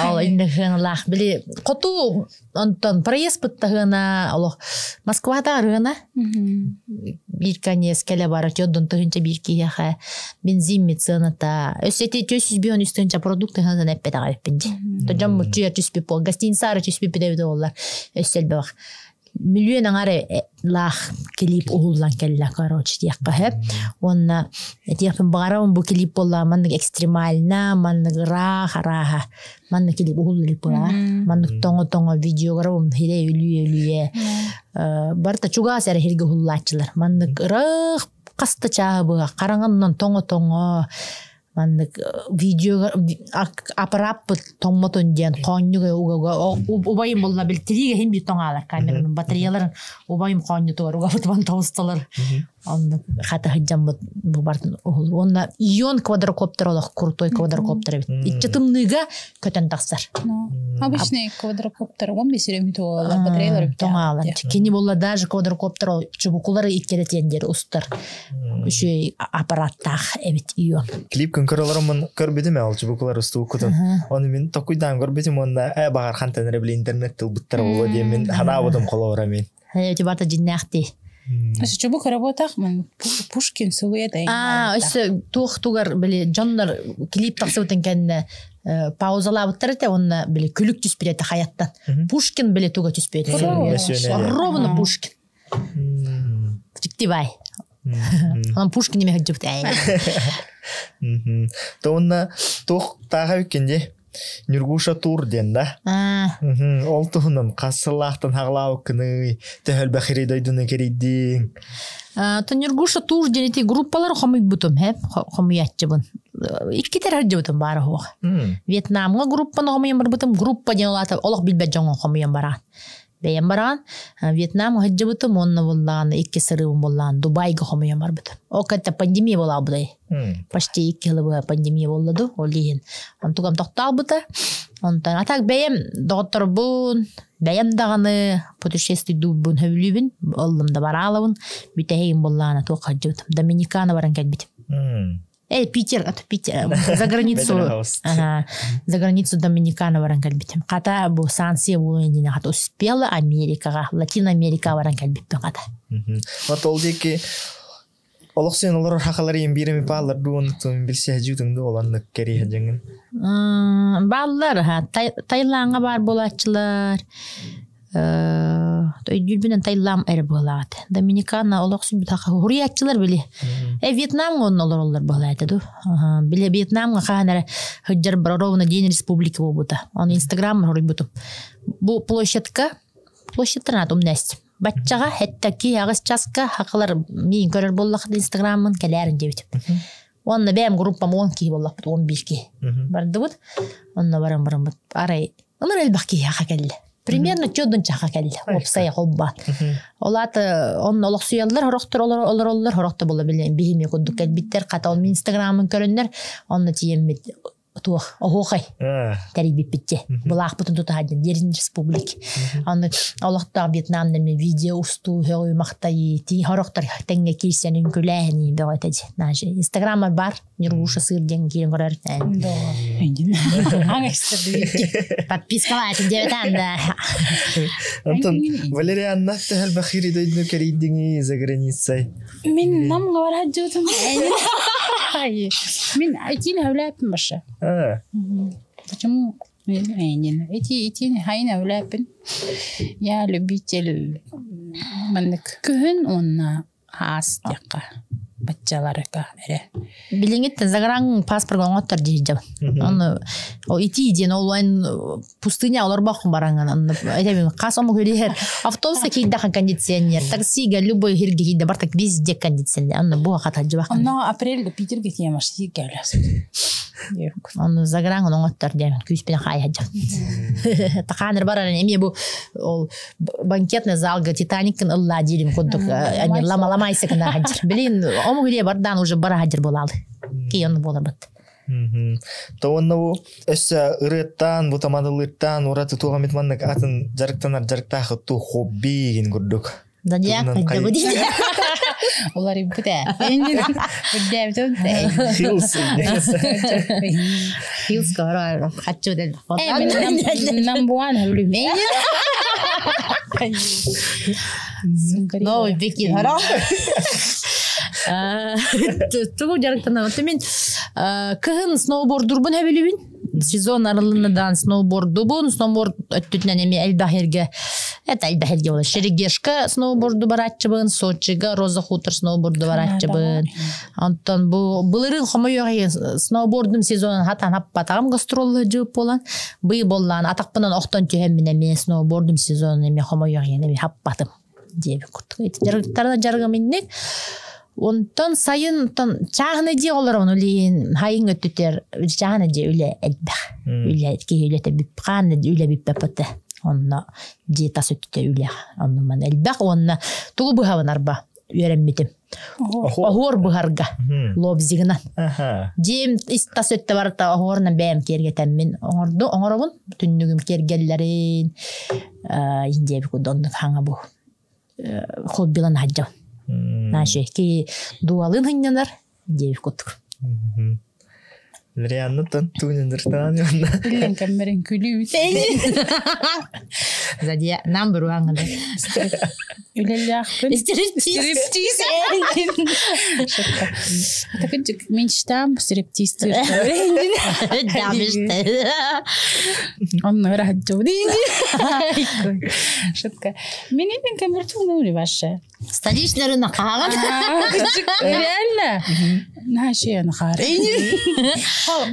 Speaker 1: Ол инде хыналах били коту онтон проезд пыттаһына олох Москвада рына бир конец келе бара тёддон тыһынча бир киһиэхэ бензин медицината өссө 413 тыһынча продукты ханан эппет аҕайыппин ди. То дьон муччуйар түспүт пол гостиницара түспүт бит оллар өссө элбэх миллион аңары лаах клип уһуллан кэллэ короче диэххэ хэп уонна этиэхпин баҕарабын бу клип буолла маннык экстремально маннык ыраах арааһа маннык клип уһуллулик була маннык тоҥо-тоҥо видеограбым хире үлүйэ үлүйэ барта чугаас эрэ хирге уһуллааччылар маннык ыраах хаста чааһы быга хараҥаннан тоҥо-тоҥо маннык видео аппараппыт тоҥмотун диэн хоонньуга угага убайым болла бил тириге хин бир тоҥаалар камеранын батареяларын убайым хоонньутугар угабытыбан тоҕусталар онно хата хыджаммыт бу бартын уһул онна ион квадрокоптер олох крутой квадрокоптер эбит иччи тымныыга көтөн тахсар.
Speaker 2: Обычный квадрокоптер он бесер батареялар
Speaker 1: тоҥаалар кини болла даже квадрокоптер ол чубукулары иккеретиендер устар үчүгэй аппараттаах эбит ион.
Speaker 3: Клип күн көрөлөрүмүн көрбүтүм ол чубукулар устуу кутун. Оны мен токуйдан көрбүтүм онна багар хантан били интернет тылбыттар боло диэн мен ханаабытым холоора мен.
Speaker 1: Эти барта жиннээхти.
Speaker 2: Өссө чубук работах мен Пушкин сылуя
Speaker 1: А, өссө туох тугар били дьоннор клип тахсыбытын кэннэ паузалаабыттар этэ онна били күлүк түспүт этэ хаяттан. Пушкин били туга түспүт этэ. Ровно Пушкин. Тиктибай. Онон Пушкин неме хыджыбыт ээ.
Speaker 3: Тоонна туох тааха үккенде Нюргуша тур диэн да. Ол туһунан хасылаахтан хаглаабыккыный, төһөлбэхири дойдуну керийдиң.
Speaker 1: То Нюргуша тур диэн ити группалар хомуйбутум, хэп, хомуйааччыбын. Иккитер хырдьыбытым баара хуох. Вьетнамҥа группаны хомуйан барбытым, группа диэн олаата олох билбэт дьоҥҥо хомуйан бараан. Бэйэм бараан, Вьетнамҥа хырдьыбытым, онно буллаан, икки сырыыбын буллаан, Дубайга хомуйан барбытым. Ол кытта пандемия буолаабытай. Почти икки сылы пандемия буолла ол иһин. Онтугам тохтообута. Онтон а так бэйэм доҕотторбун, бэйэм даҕаны путешествуйдуубун хөбүлүүбүн, ыллым да бараалабын, бүтэһигин буллаана туох хадьыбытым. Доминикана баран кэлбитим. Питер, а то Питер, за границу, ага, за границу Доминикана баран кэлбитим. Хата бу санкция буолуон хата успела Америкаҕа, Латин Америка баран кэлбиппин хата.
Speaker 3: Вот ол диэки олох сен олорор хахалар иен бииреми паалар дуон тун билсе хажутуң ду оланнык кери хажыңын.
Speaker 1: Бааллар, ха, Таиландга бар буолааччылар. Өйдүүрбүнэн Таиланд эрэ буолаат. Доминикана олох сүбүт хаха хуруйааччылар били. Вьетнамҥа онно олороллор буолаата ду. Били Вьетнамҥа хаан эрэ хыджар бар ровно день республики буолбута. Он Инстаграм хоруйбутум. Бу площадка, площадтан умнесть. Баччаҕа хеттаки аҕыс часка хакалар миин көрөр буоллахыт Инстаграммын кэлээрин диэбит. Онно бэйэм группам 10 киһи буоллахпыт, 11 киһи. Бардыбыт. Онно баран бараммыт. Арай ыныр элбэх киһи хаха кэллэ. Примерно чөдөн чаха кэллэ. Опсай холба. Олата онно олохсуяллар, хорохтор олороллор, хорохто була билен биһими курдук кэлбиттер. Хата ол Инстаграмын көрөннөр, онно тиеммит Туох оһуохай тэрийбиппитче. Былаахпытын тутаһадын Дерин республик. Аны олохтоох Вьетнамнар видео устуу һөҕүү махтайыы ти хорохтор тэҥҥэ киирсэн үҥкүлээһини бөҕө этэ. Наша Инстаграммар бар Нюргуша сыр диэн киирэн көрөр. Подпискалаатын диэбэтаан да.
Speaker 3: Антон Валерианна төһөл бахири дойдуну кэрийдиҥи за границей.
Speaker 2: Мин намга бар хаджутум. Мин итин хөвләппин баша. Почему? Эти итин хайын хөвләппин. Я любитель маннык күһүн уонна аас диэххэ баччаларыка эрэ.
Speaker 1: Билиҥҥиттэн заграҥ паспорт оҥоттор диэждем. Оны ол ити диэн ол эн пустыня олорбоххун бараҥан онно этэбин хас омук үлэһэр автобуска киирдэхин кондиционер таксига любой хирге киирдэ бартак везде кондиционер онно бу хаталдьыбах
Speaker 2: Онно апрель Питерге тиэмаш кэлэс.
Speaker 1: Онно заграҥ оҥоттор диэн күүспүнэ хаайһадьа. Тахааныр барар эмиэ бу ол банкетный залга Титаниккын ыллаа диирим курдук они ламаламайсыкына хаджыр. Билин омук үле бардаан уже бара хаджыр буолаалы. Ки онну буоларбыт.
Speaker 3: Тоонна бу өссө ырыаттаан, бу тамадылыттаан ураты туох эмит маннык атын дьарыктанар дьарыктаах ту хобби гин курдук.
Speaker 1: Зодиак хайда бу
Speaker 2: Улар иббит ээ. Үрдээбитим.
Speaker 3: Хилс.
Speaker 1: Хилс көрөр хаччы дэл.
Speaker 2: Намбуан хөлүм.
Speaker 1: Но бики хара. Тугу дьарыктанам. Мин кыһын сноубордурбун хэбилибин. Сезон арылыннадан сноубордубун, сноуборд өттүтүнэн эми элбэх это элбэх эрге болар. Шерегешка сноуборду барааччыбын, Сочига Роза Хутор сноуборду барааччыбын. Онтон бу былырын хомойуох сноубордум сезонун хатан хаппатаҕым гастролла жып болан, бый боллаан атакпынан охтон түһэммин эми сноубордум сезонун эми хомойуох эми хаппатым диэбит курдук. Жарыктарына жарыгым инник. Онтон сайын тон чааһына дии олоробун үлиин хайын өттүтэр чааһына дии үлэ элбэх. Үлэ киһи үлэтэ бүппаан үлэ бүппэппэтэ. Онно дии тас өттүтэ үлэ. Онно ман элбэх уонна тугу быһабын арба үөрэммитим. Оһуор быһарга лобзигынан. Дьиэм ис тас өттө барыта оһуорунан бэйэм киэргэтэммин оҥорду оҥоробун. Түннүгүм киэргэллэрин индиэби кудоннук хаҥа бу хоббилан хаджам. Наша ки дуалын хыннанар диэби куттук.
Speaker 3: Рианна тан туунендыртаан
Speaker 2: Биллен кэммерин күлүү.
Speaker 1: Задия нам буруаңында.
Speaker 2: Үлэлээхпин.
Speaker 1: Стриптиз.
Speaker 2: Шутка. Такынчык мечтам стриптиз.
Speaker 1: Дамышты.
Speaker 2: Онно ыраһаджабын. Шутка. Мен эпин кэммер вообще.
Speaker 1: Столичный рынок хаҕан.
Speaker 2: Реально. Наша нахар.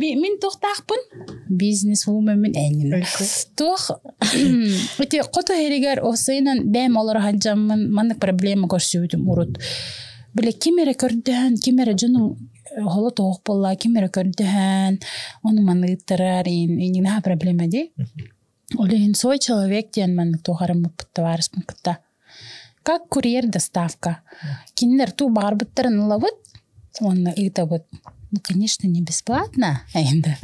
Speaker 2: Мин тохтаахпын. Бизнес вумен энин. Туох ити кото herигер осыйнан бэм олор хаджаммын маннык проблема көрсүбүтүм урут. Биле ким эрэ көрдөһөн, ким эрэ дьонуҥ холо тоох буолла, ким эрэ көрдөһөн, ону маныыттарар ин иннаха проблема ди. Олehen свой человек диэн маннык туохарыммыппыт товарищпын кытта. Как курьер доставка. Кинилэр туу баҕарбыттарын ылабыт, уонна ыытабыт. Ну, конечно, не бесплатно. Айында.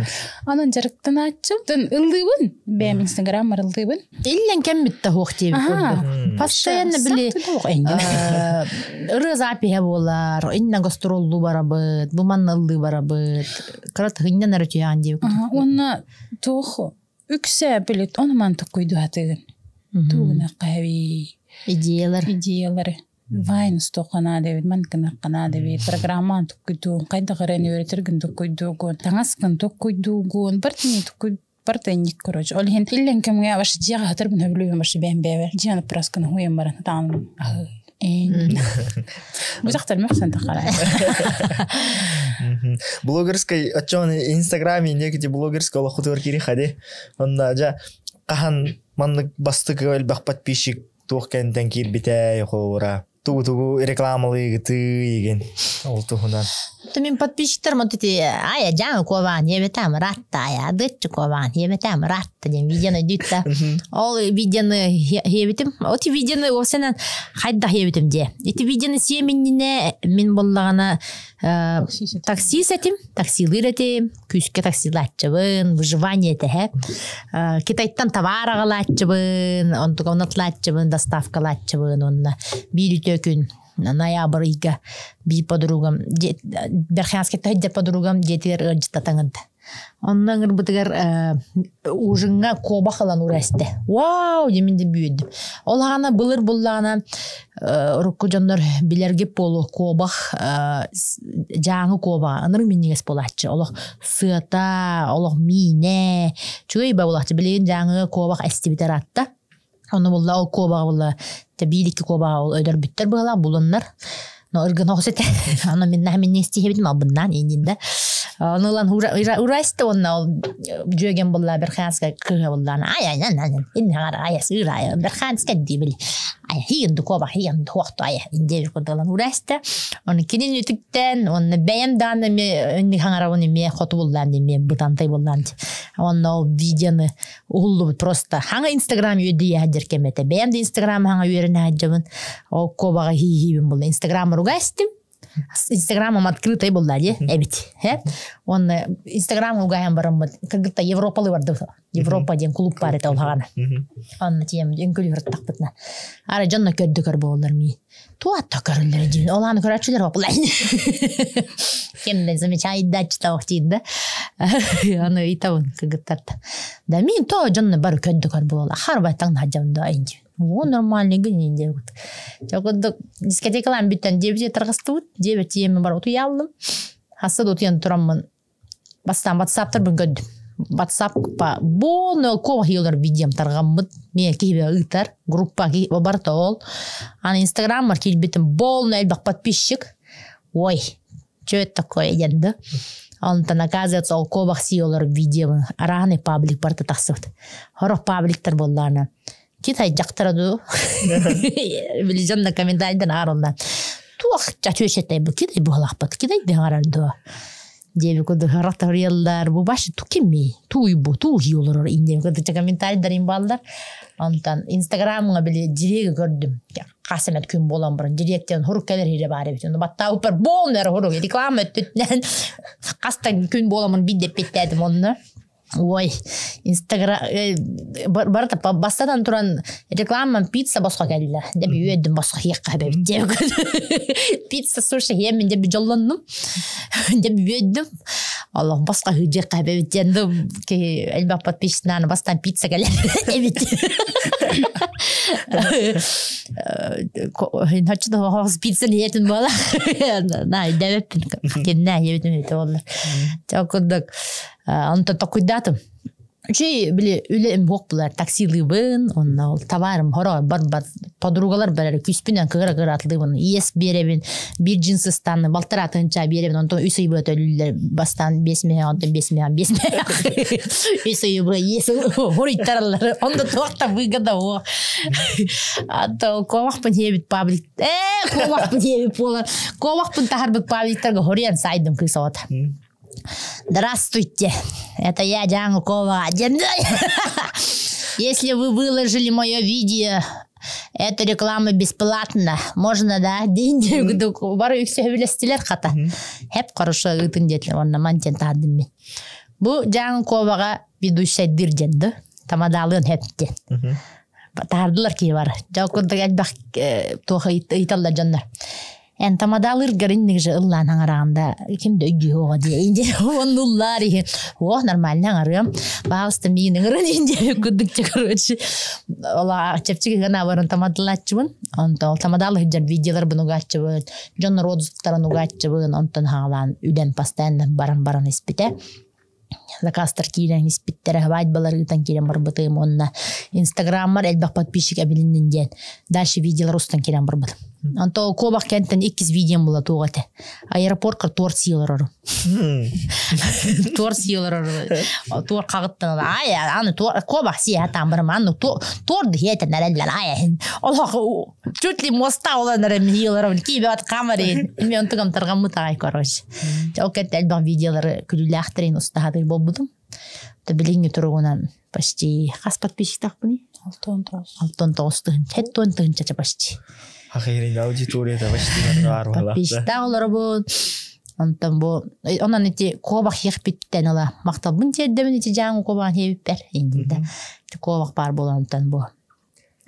Speaker 2: Онон дьарыктанааччым. Тын ыллыыбын. Бэйэм инстаграммар ыллыыбын.
Speaker 1: Иллен кэммитте хуох диэбит курдук. Постоянно били ырыа запиһа буолар, инна гастроллуу барабыт, бу манна ыллыы барабыт. Кырат хыннан эрэ түһэҕин диэбит курдук.
Speaker 2: Уонна туох үксэ билит ону ман туккуйдуһатыгын. Тугуна хави
Speaker 1: Идеялар.
Speaker 2: идеялары. Вайн стохана дебит, ман кынаккана дебит, программан туккуйдуун, кайда гарен үйрөтергин туккуйдуугун, таңаскын туккуйдуугун, бартыни туккуй бартынник, короче. Ол хин иллен кемге баш жига хатыр бун хөблү баш бэм бэбер. Жианы праскын хуем баран таан. Бу жактар мөхсөн тахара.
Speaker 3: Блогерской отчон Инстаграме некити блогерской олохутугар кири хади. Онна жа кахан маннык бастык элбэх подписчик туох кэнтэн киирбитэ холура. Тугу-тугу рекламалыгыты igen. Ол туһунан.
Speaker 1: То мин подписчиктар мот ити ая жаҥы куобаан иэбэтаам ратта ая адыаччы куобаан иэбэтаам ратта диэн видеону дүүтта. Ол видеону хиэбитим. Оти видеону осенан хайда хиэбитим дие. Ити видеону сиэминнине Мин буоллаҕына таксист этим, таксилыыр этим, күүскэ таксилааччыбын, выживание этэ. Китайтан товар аҕалааччыбын, онтуга онотлааччыбын, доставкалааччыбын уонна биир үтүө күн ноябрь ыйга биир подругам Верхоянскайта сылдьар подругам дьиэтигэр ыалдьыттатаҥырда. Онно ыҥырбытыгар ужиҥҥа куобах ылан уура эстэ. Вау диэмин да бүөдүм. Ол аҕана былыр буллаҕына урукку дьоннор билэргит буолуо куобах дьааҥы куобаҕа ынырык минньигэс буолааччы. Олох сыата, олох миинэ, үчүгэй ба буолааччы. Билигин дьааҥыга куобах эстибитэ ыраатта. Ону булла ол куобаҕа булла биир-икки куобаҕа ол өлөрбүттэр быһалаах булуннар. Но ыргын оҕус этэ. Аны миннаһа минни истиһэбитим албыннаан ииннин да. Ону ылан урайста уонна ол дьүөгэм булла Берханская кыыһа буллаан ай ай ай ай иннэҕэр ай сыыр ай Берханская диибил ай хиин куоба хиин туохту ай индиэбит курдук урайста. Оны кинин үтүктэн уонна бэйэм дааны эми инник хаҥарабын эмиэ хоту буллаан эмиэ бытантай буллаан. Онно ол видеоны уһуллубут просто хаҥа инстаграм үөдүйэ сылдьар кэм этэ бэйэм да инстаграм хаҥа үөрэнэ сылдьабын ол куобаҕа хииһиибин булла инстаграм руга истим инстаграмым открытый булла дии эбит э уонна инстаграм угайан бараммыт кыргытта европалы барды европа диэн клуб бар этэ улаҕана онно тиэм үҥкүлү ырыттахпытына ара дьонно көрдө көр буоллар мии туатта көрөллөр диин ол аны көрөөччүлэр опулай кемден замечайдаччы тавах да аны ыйтабын кыргыттарда да мин то дьонно бары көрдө көр буола харбай таҥна хаджам да инди о нормальный гын инди курдук дискотекалаан бүттэн диэбите тарҕастыбыт диэбит тиэмэ бар утуйааллым хасса да утуйан тураммын Бастаан ватсаптарбын көрдүм. Ватсаппа буолно куоһуйалар видеом тарҕаммыт. Миэ киһибэ ыытар. Группа барыта ол. Аны инстаграммар киирбитим полный элбэх подписчик. Ой, что это такое диэн да. Онтон оказывается ол куобах сиолар видео разный паблик барыта тахсыбыт. Хорох пабликтар буоллаана. Китай дьахтара дуу. Били дьонно комментарийдан аар онна. Туох чачуешетай бу кидай буолахпат кидай дэҕарар дуо. Диэби курдук харахтарыйаллар бу баш тукими туй бу туухи олорор индиэби курдук комментарийдарым бааллар. Онтон инстаграмҥа били дьириэги көрдүм. Хас эмэт күн буолан баран дьириэктэн хорук кэлэр иһирэ баар эбит. Ону баттаабыппар буолнар хорук реклама өттүтүнэн хаста күн буоламын биддеппиттээдим онно. Ой, Инстаграм барыта бастатан туран рекламам пицца босхо кэллэ. Дэ үөдүм босхо хиэххэ эбэбит диэбит. Пицца суши хиэммин дэ дьоллоннум. Дэ үөдүм. Олох босхо хыдьыахха эбэбит диэн ки элбэх подписчиктааны бастаан пицца кэлэр эбит. Хочу да пицца ниэтин буола. На, дэбэппин. Кеннэ ебитим өтө боллар. Чо курдук Онтон токуйдаатым. Үчүй били үлэм буох булар таксилыыбын, онно ол товарым хоро бар-бар подругалар барар күспүнэн кыгыра-кыгыра атлыыбын, иэс биэрэбин, биир джинсыстан балтараа тыһынча биэрэбин, онтон үс ый быа төлүүллэр бастаан биэс миһэ, онтон биэс миһэ, биэс миһэ, үс ый быа иэс хоруйтараллар, онно туох да выгода уох. Ато куобахпын хиэбит паблик, ээ куобахпын хиэбит буолар, куобахпын таһарбыт пабликтарга хоруйан сайдым кыыс оҕото. Здравствуйте, это я, Диана Кова. Если вы выложили мое видео, эта реклама бесплатна. Можно, да? Деньги бары үксөбүлэстилер хата. Хеп хорошо ыытын диэтилер онно мантен таһардым мен. Бу Дьааҥы Куобаҕа ведущайдыр диэн да тамадаалыан хеп диэн. Таһардылар киһи бар. Дьэ курдук элбэх туох ыйталлар дьоннор. Эн тамадаалыыргар инник же ыллаан аҥараҕында ким да өйдүүһүөҕэ диэ инде оннуллаар иһин о нормально аҥарыам пожалуйста миигин ыҥырын инде курдук короче ола чэпчэки гына баран тамадалааччыбын онтон ол тамадаалы сылдьар видеоларбын угааччыбын дьон родуттарын угааччыбын онтон хаалаан үлэм постоянно баран баран испитэ заказтар киирэн испиттэрэ свадьбалар ыытан киирэн барбытым уонна инстаграммар элбэх подписчик эбилиннин диэн дальше видеолар устан киирэн барбытым онто куобах кэнтэн иккис видеом була туох этэ аэропортка торт сии олорорум торт сии олорорум торт хаҕыттан ай аны куобах сии хатаан барым аны торт хиэтэн эрэллэр ай олох чуть ли моста олан эрэ миһии олоробун киибэт камерин мен онтугам тарҕаммыт аҕай короче Ол кэнтэ элбэх видеолары күлүүлээхтэрин устаһатыр буолбутум. То билиҥҥи туругунан почти хас подписчиктаахпыный?
Speaker 2: 69.
Speaker 1: 69 тыһын, 70 тыһынча почти.
Speaker 3: Хахыйрин аудиторията почти бар буолла.
Speaker 1: Подписчиктаах олоробун. Онтон бу онон ити куобах иэхпиттэн ыла махталбын тиэрдэбин ити дьааҥы куобаҕын иэбиппэр иннинэ ити куобах баар буолан онтон бу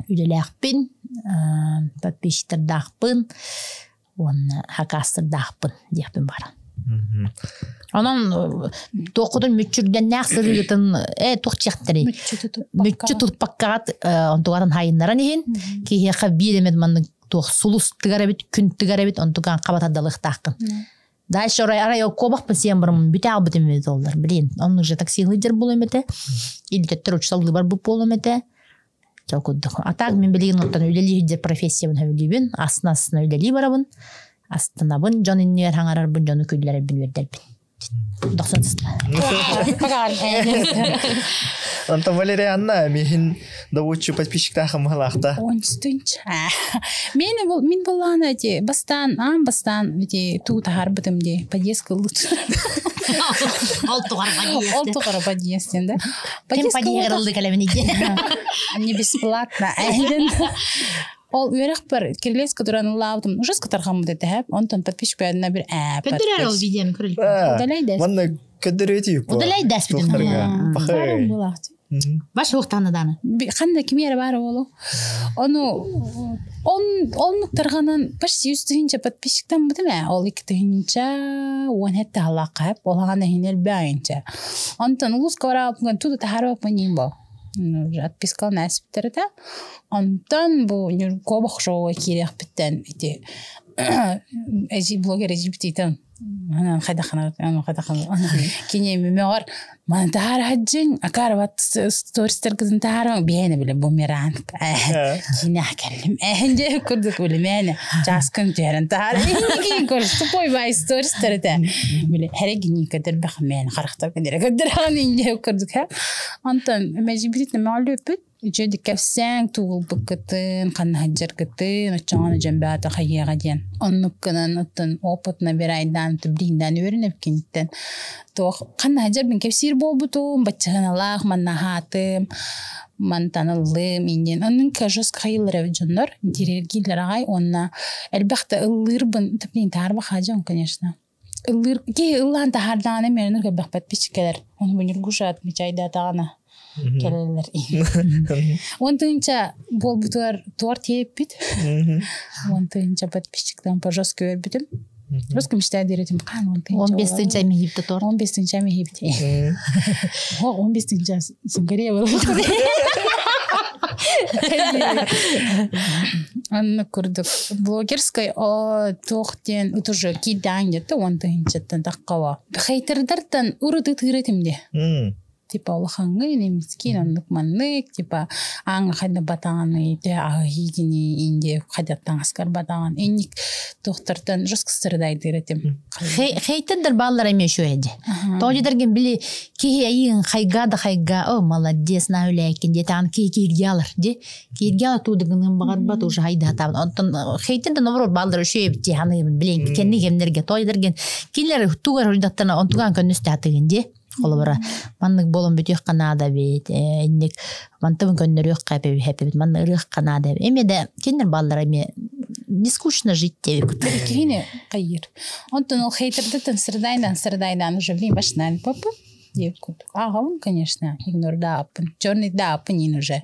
Speaker 1: үлэлээхпин, подписчиктардаахпын уонна хакастардаахпын диэхпин баара. Онон туоххутун мүччүргэннээх сырыытын туох диэхтэрий мүччү туппаккаҕыт онтугарын хайыннаран иһин киһиэхэ биир эмит маннык туох сулус тыгар эбит күн тыгар эбит онтуган хабатардалыахтааххын. Дальше арай арай куобахпын сиэн бараммын бүтэ албытым эбит оллар. Блин, он уже такси лидер буолуом этэ. Илдьэттэр учууталлыыбар бу буолуом этэ. Чол курдук. А так мин билигин оттон үлэлии сылдьар профессиябын сөбүлүүбүн. Астына-астына үлэлии барабын. Астынабын, дьон иннигэр хаҥарарбын, дьону күллэрэрбин үөрдэрбин. Дохсун сыста.
Speaker 3: Онтон Валерианна миһин добуччу подписчиктаах мыһылаахта.
Speaker 2: Онстунч. Мен мин буллаана эти бастаан аан бастаан эти туу таһаарбытым ди подъездка лучше.
Speaker 1: Ол тугар подъезд.
Speaker 2: Ол тугар подъезд да.
Speaker 1: Ким подъезд ылды кэлэмин
Speaker 2: Не бесплатно. Ол үөрэхпэр кирилиэскэ туран ыллаабытым ужас кытархаммыт этэ һэп. Онтон подписчик бэйэтинэ бир ээ
Speaker 1: Көдөрөр ол видеоны көрүл.
Speaker 2: Удалай
Speaker 3: Манна көдөрөтүй
Speaker 1: по. Удалай дэспитим.
Speaker 2: Баарым булаахчы.
Speaker 1: Баш уохтаана дааны.
Speaker 2: Ханна кими эрэ баар буолу. Ону он оннуктарганан почти үс тыһыынча подписчиктаммытым ээ. Ол 2 тыһыынча 17 халаакка һэп. Ол хаҕана иһин элбэҕинчэ. Онтон улууска бараабыппын туда таһаарбаппын иин бо. Отписка нээспиттэр этэ. Онтон бу Ньургуобах шоуга киириэхпиттэн ити эжи блогер эжиптитен хайдахана кини мөҕөр маны таһаар хаджын акаарбат стористергытын таһаарың биэне биле бумеранг кине кэллим эһинже курдук билимээне чааскын түһэрэн таһаар кин көрс тупой бай стористер этэ биле херегини көдөрбөх мээн харахтар көдөрө көдөрөн инже курдук ха онтон мэжибитит мөҕөлүппүт үчү кэпсээн тугулбуккытын ханнаһаджаргытын оччоҥону дьэмбэата хайыаҕа диэн оннуккунан оттон опыт набирайдаан тубдииндаан үөрэнэпкиниттэн туох ханнаһаджарбын кэпсиир буолбутум баччаһыналаах маннаһаатым мантаныллым индиэн оннун кажос хайыллар дьоннор интириэргииллэр аҕай уонна элбэхтэ ыллыырбын тупнин таарба хаадьон, конечно, ыллыыр киһи ыллаан таһаардаҕына миэнэр көрбөхпөт пичкэлэр ону буньургуша отмечайдаатаҕына кэлэллэр. 10 тыһыынча буолбутугар торт иэппит. 10 тыһыынча подписчиктан по жестко көрбүтүм. Жестко мечтаю диретим хаан 10 тыһыынча.
Speaker 1: 15 тыһыынча миһипти торт.
Speaker 2: 15 тыһыынча миһипти. 15 тыһыынча сумгария был. Анны курдук блогерской о туох диэн утужу кидаан дете 10 тыһыынчаттан таххаба. Хейтердартан урут ытыыр де. Типа улахаҥҥын эмискин оннук маннык типа ааҥҥа хайда батаҕаны те аһыгини инде хайдаттан аскар батаҕан инник туохтартан жестко страдайдыр этим.
Speaker 1: Хейтердер бааллар эме шуэди. Тоожидерген били киһи айыын хайга да хайга о молодец на үлээкин диэтаан киһи кииргиалар ди кииргиала туудыгынын багарбат уже хайда хатаабын онтон хейтерден наоборот бааллар үшүө ти ханыыбын билен кенни кемнерге тоожидерген кинилер тугар хурдаттана онтугаан көннүстэ ди холобура маннык болон бүтүөх канаада бит инник мантыбын көннөрүөх хэппибит манна ырыах канаада эме да кинилер бааллар эме не скучно жить деп.
Speaker 2: Киһини хайыр. Онтон ол хейтердетен сырдайдан сырдайдан уже блин башнан папа. Деп курдук. Ааҕабын, конечно, игнордааппын. Черный дааппын ин уже.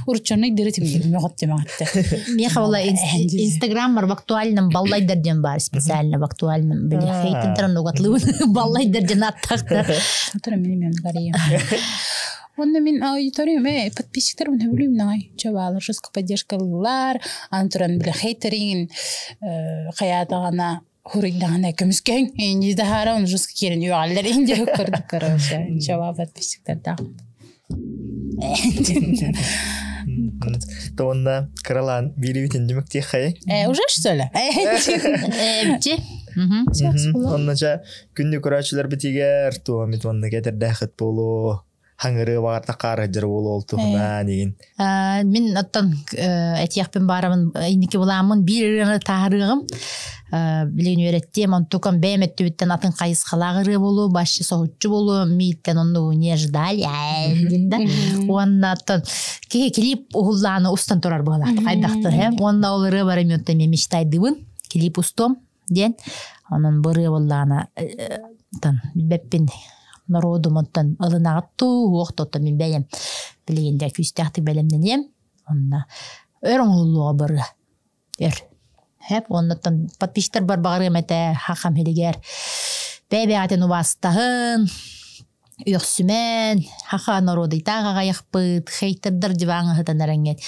Speaker 2: Ур черный дырытым дип мөҕөттө мөҕөттө.
Speaker 1: Меха була Инстаграм бар в актуальном баллайдар ден бар специально в актуальном били хейтердер нугатлыбын баллайдар ден аттахта.
Speaker 2: Тура мин мен гария. Онно мин аудиториям подписчиктер мен хөбүлүүм нагай. Чобаалар жестко поддержкалыылар, аны туран биле хейтерин хаятагана хуруйдагана көмүскөң инди дахара он жестко кирин юаллар инди көрдүк короче. Чоба подписчиктер да.
Speaker 3: Тонна кралан бирибитин дүмүк тиэхэй.
Speaker 2: Уже что ли?
Speaker 1: Бити.
Speaker 3: Онна жа күндү көрөөчүлөр битигер туомит онна кетердээхит болу хаңыры багарта каарыжыр болу ол туһуна деген.
Speaker 1: Мин оттон этиэхпин баарабын инники буламмын биир ырыаны таарыгым. Билигин үөрэттиэм, онтукам бэйэм өттүбүттэн атын хайысхалаах ырыа буолуо, башы соһуччу буолуо, мииттэн оннугу не ждали, диэн да. Уонна оттон киһи клип уһуллааны устан турар буолаахтык хайдахтыр һэ. Уонна ол ырыа бары мүөттэн мен мечтайдыбын, клип устуом диэн. Онон бу ырыа буоллаана тан билбэппин народум оттон ылынаҕыт туу, уох тоттон мин бэйэм билигин дьэ күүстээхтик бэлэмнэниэм. Онно өр оҥоһуллуоҕа барыа. Өр. Хэп оннуттан подписчиктар бар баҕарыам этэ хахам хилигэр бэйэ-бэйэҕитин убаастаһын, үөхсүмэн, хаха норуодуйтаах аҕайахпыт, хейтердар диваҥа сытан эрэҥҥит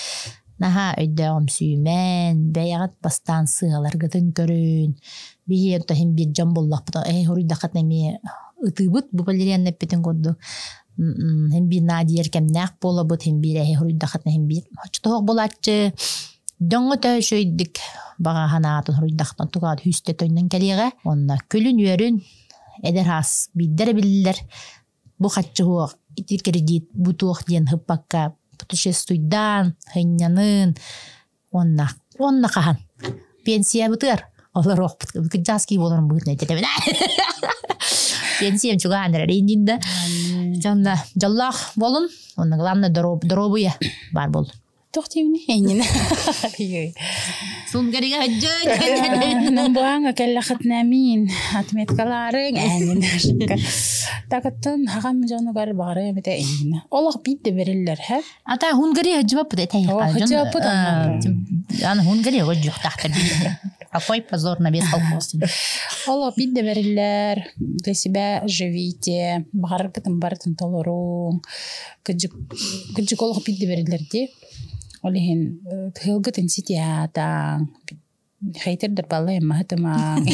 Speaker 1: наһаа өйдөөҕүмсүйүмэн, бэйэҕит бастаан сыаларгытын көрүн, биһиэн тоһин биир дьон буллахпыт, э хоруйдаххытына эмиэ ытыыбыт бу Валериан эппитин курдук хин биир наадыйар кэмнээх буолабыт, хин биир эһи хоруйдаххытына хин биир оччотоох буолааччы Дьоҥҥо төһө үчүгэйдик баҕа санаатын суруйдахтан тугаат хүүстэ төннөн кэлиэҕэ. Уонна күлүн-үөрүн эдэр аас биирдэ эрэ биллэр бу хаччы суох ити кредит бу туох диэн ыппакка путешествуйдаан, сынньанын уонна уонна хаһан пенсиябытыгар олоруохпут кырдьаҕас буоларым быһыытынан этэбин пенсиям чугаһаан эрэр индин да дьонно дьоллоох буолун уонна главное доруобуйа баар буоллун.
Speaker 2: Туох диибиний эйнин?
Speaker 1: Сунгарига хаджан.
Speaker 2: Намбуанга келлахытна мин отметкаларың эйнин. Такаттан хагам дьонугар баҕары эбитэ эйнин. Олох биир да бериллер хэ.
Speaker 1: Ата Хунгари хаджыбаппыт этэй.
Speaker 2: Хаджыбаппыт
Speaker 1: Аны Хунгари хаджыктахтар. Какой позор на весь колхоз.
Speaker 2: Олох биир да бериллер. Для себя живите. Баҕараргытын барытын толоруҥ. Кыдьык кыдьык олох биир да бериллер дии. Ол иһин тыһылгытын ситиһаатаҥ, хейтердэр баллайын маһытымаҥ.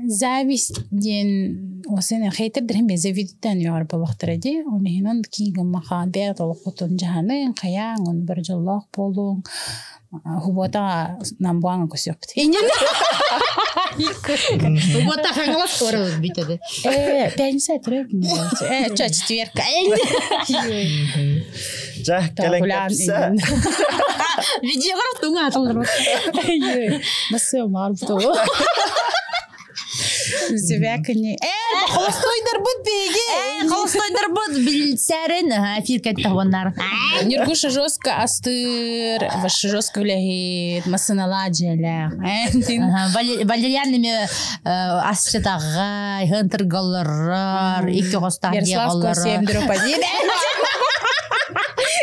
Speaker 2: Зависть диэн осен хейтердэр хин завидуттан үөҕэр буолуохтара дии. Ол иһин он киин гыммаха бэйэҕит олоххутун дьаһаныҥ, хайааҥ, ону бары дьоллоох буолуҥ. Хубуотаҕа намбуаҥа көсүөхпүт.
Speaker 1: Хубуота хаҥалас туорабыт бүтөдө.
Speaker 2: Э, пятница төрөп. Э, чё, четверка.
Speaker 3: Жа, кэлэн кэпсэ.
Speaker 1: Видеоҕа туҥа атыллар.
Speaker 2: Массы маарбыт Звякни. Э, холостойдарбыт биги.
Speaker 1: Холостойдарбыт билсэрин эфир кеттахуоннар.
Speaker 2: Нюргуша жестко астыр, ваша жестко үлэһит, массыналаа дьиэлээх.
Speaker 1: Валериан эми асчытаҕай, хынтыргалларар, икки хостаах
Speaker 2: Ярославского 7 дробь 1.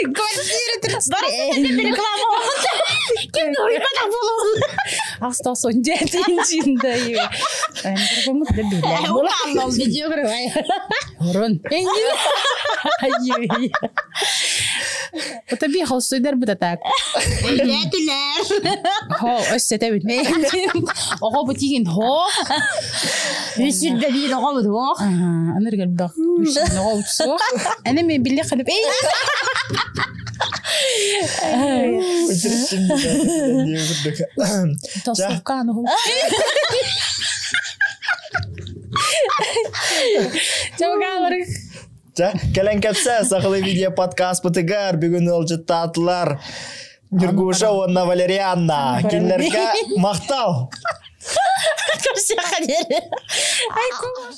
Speaker 2: Квартира 33.
Speaker 1: Реклама. Ким уйбатах буолуон.
Speaker 2: Астасон дьэтин дайы.
Speaker 1: Видео көрөй.
Speaker 2: Орон. Ота би холсуйдар бу так.
Speaker 1: Өйлөтүлэр.
Speaker 2: Хо, өссө тэбит. Оҕо бу тигин хо.
Speaker 1: Үсүрдэ биир оҕо бу туох.
Speaker 2: Аныр гэлбэх. Оҕо утсуох. Эне мен билле ханып. Эй. Тосуккану. Чогаалары.
Speaker 3: Жа, кэлэн кэпсэ, Сахалыы видео подкаст бытыгар бүгүн ыалдьыттаатылар Нюргуша уонна Валерианна. Кинилэргэ махтал!
Speaker 1: Көрсүөххэ диэри.
Speaker 2: Ай, кумаш.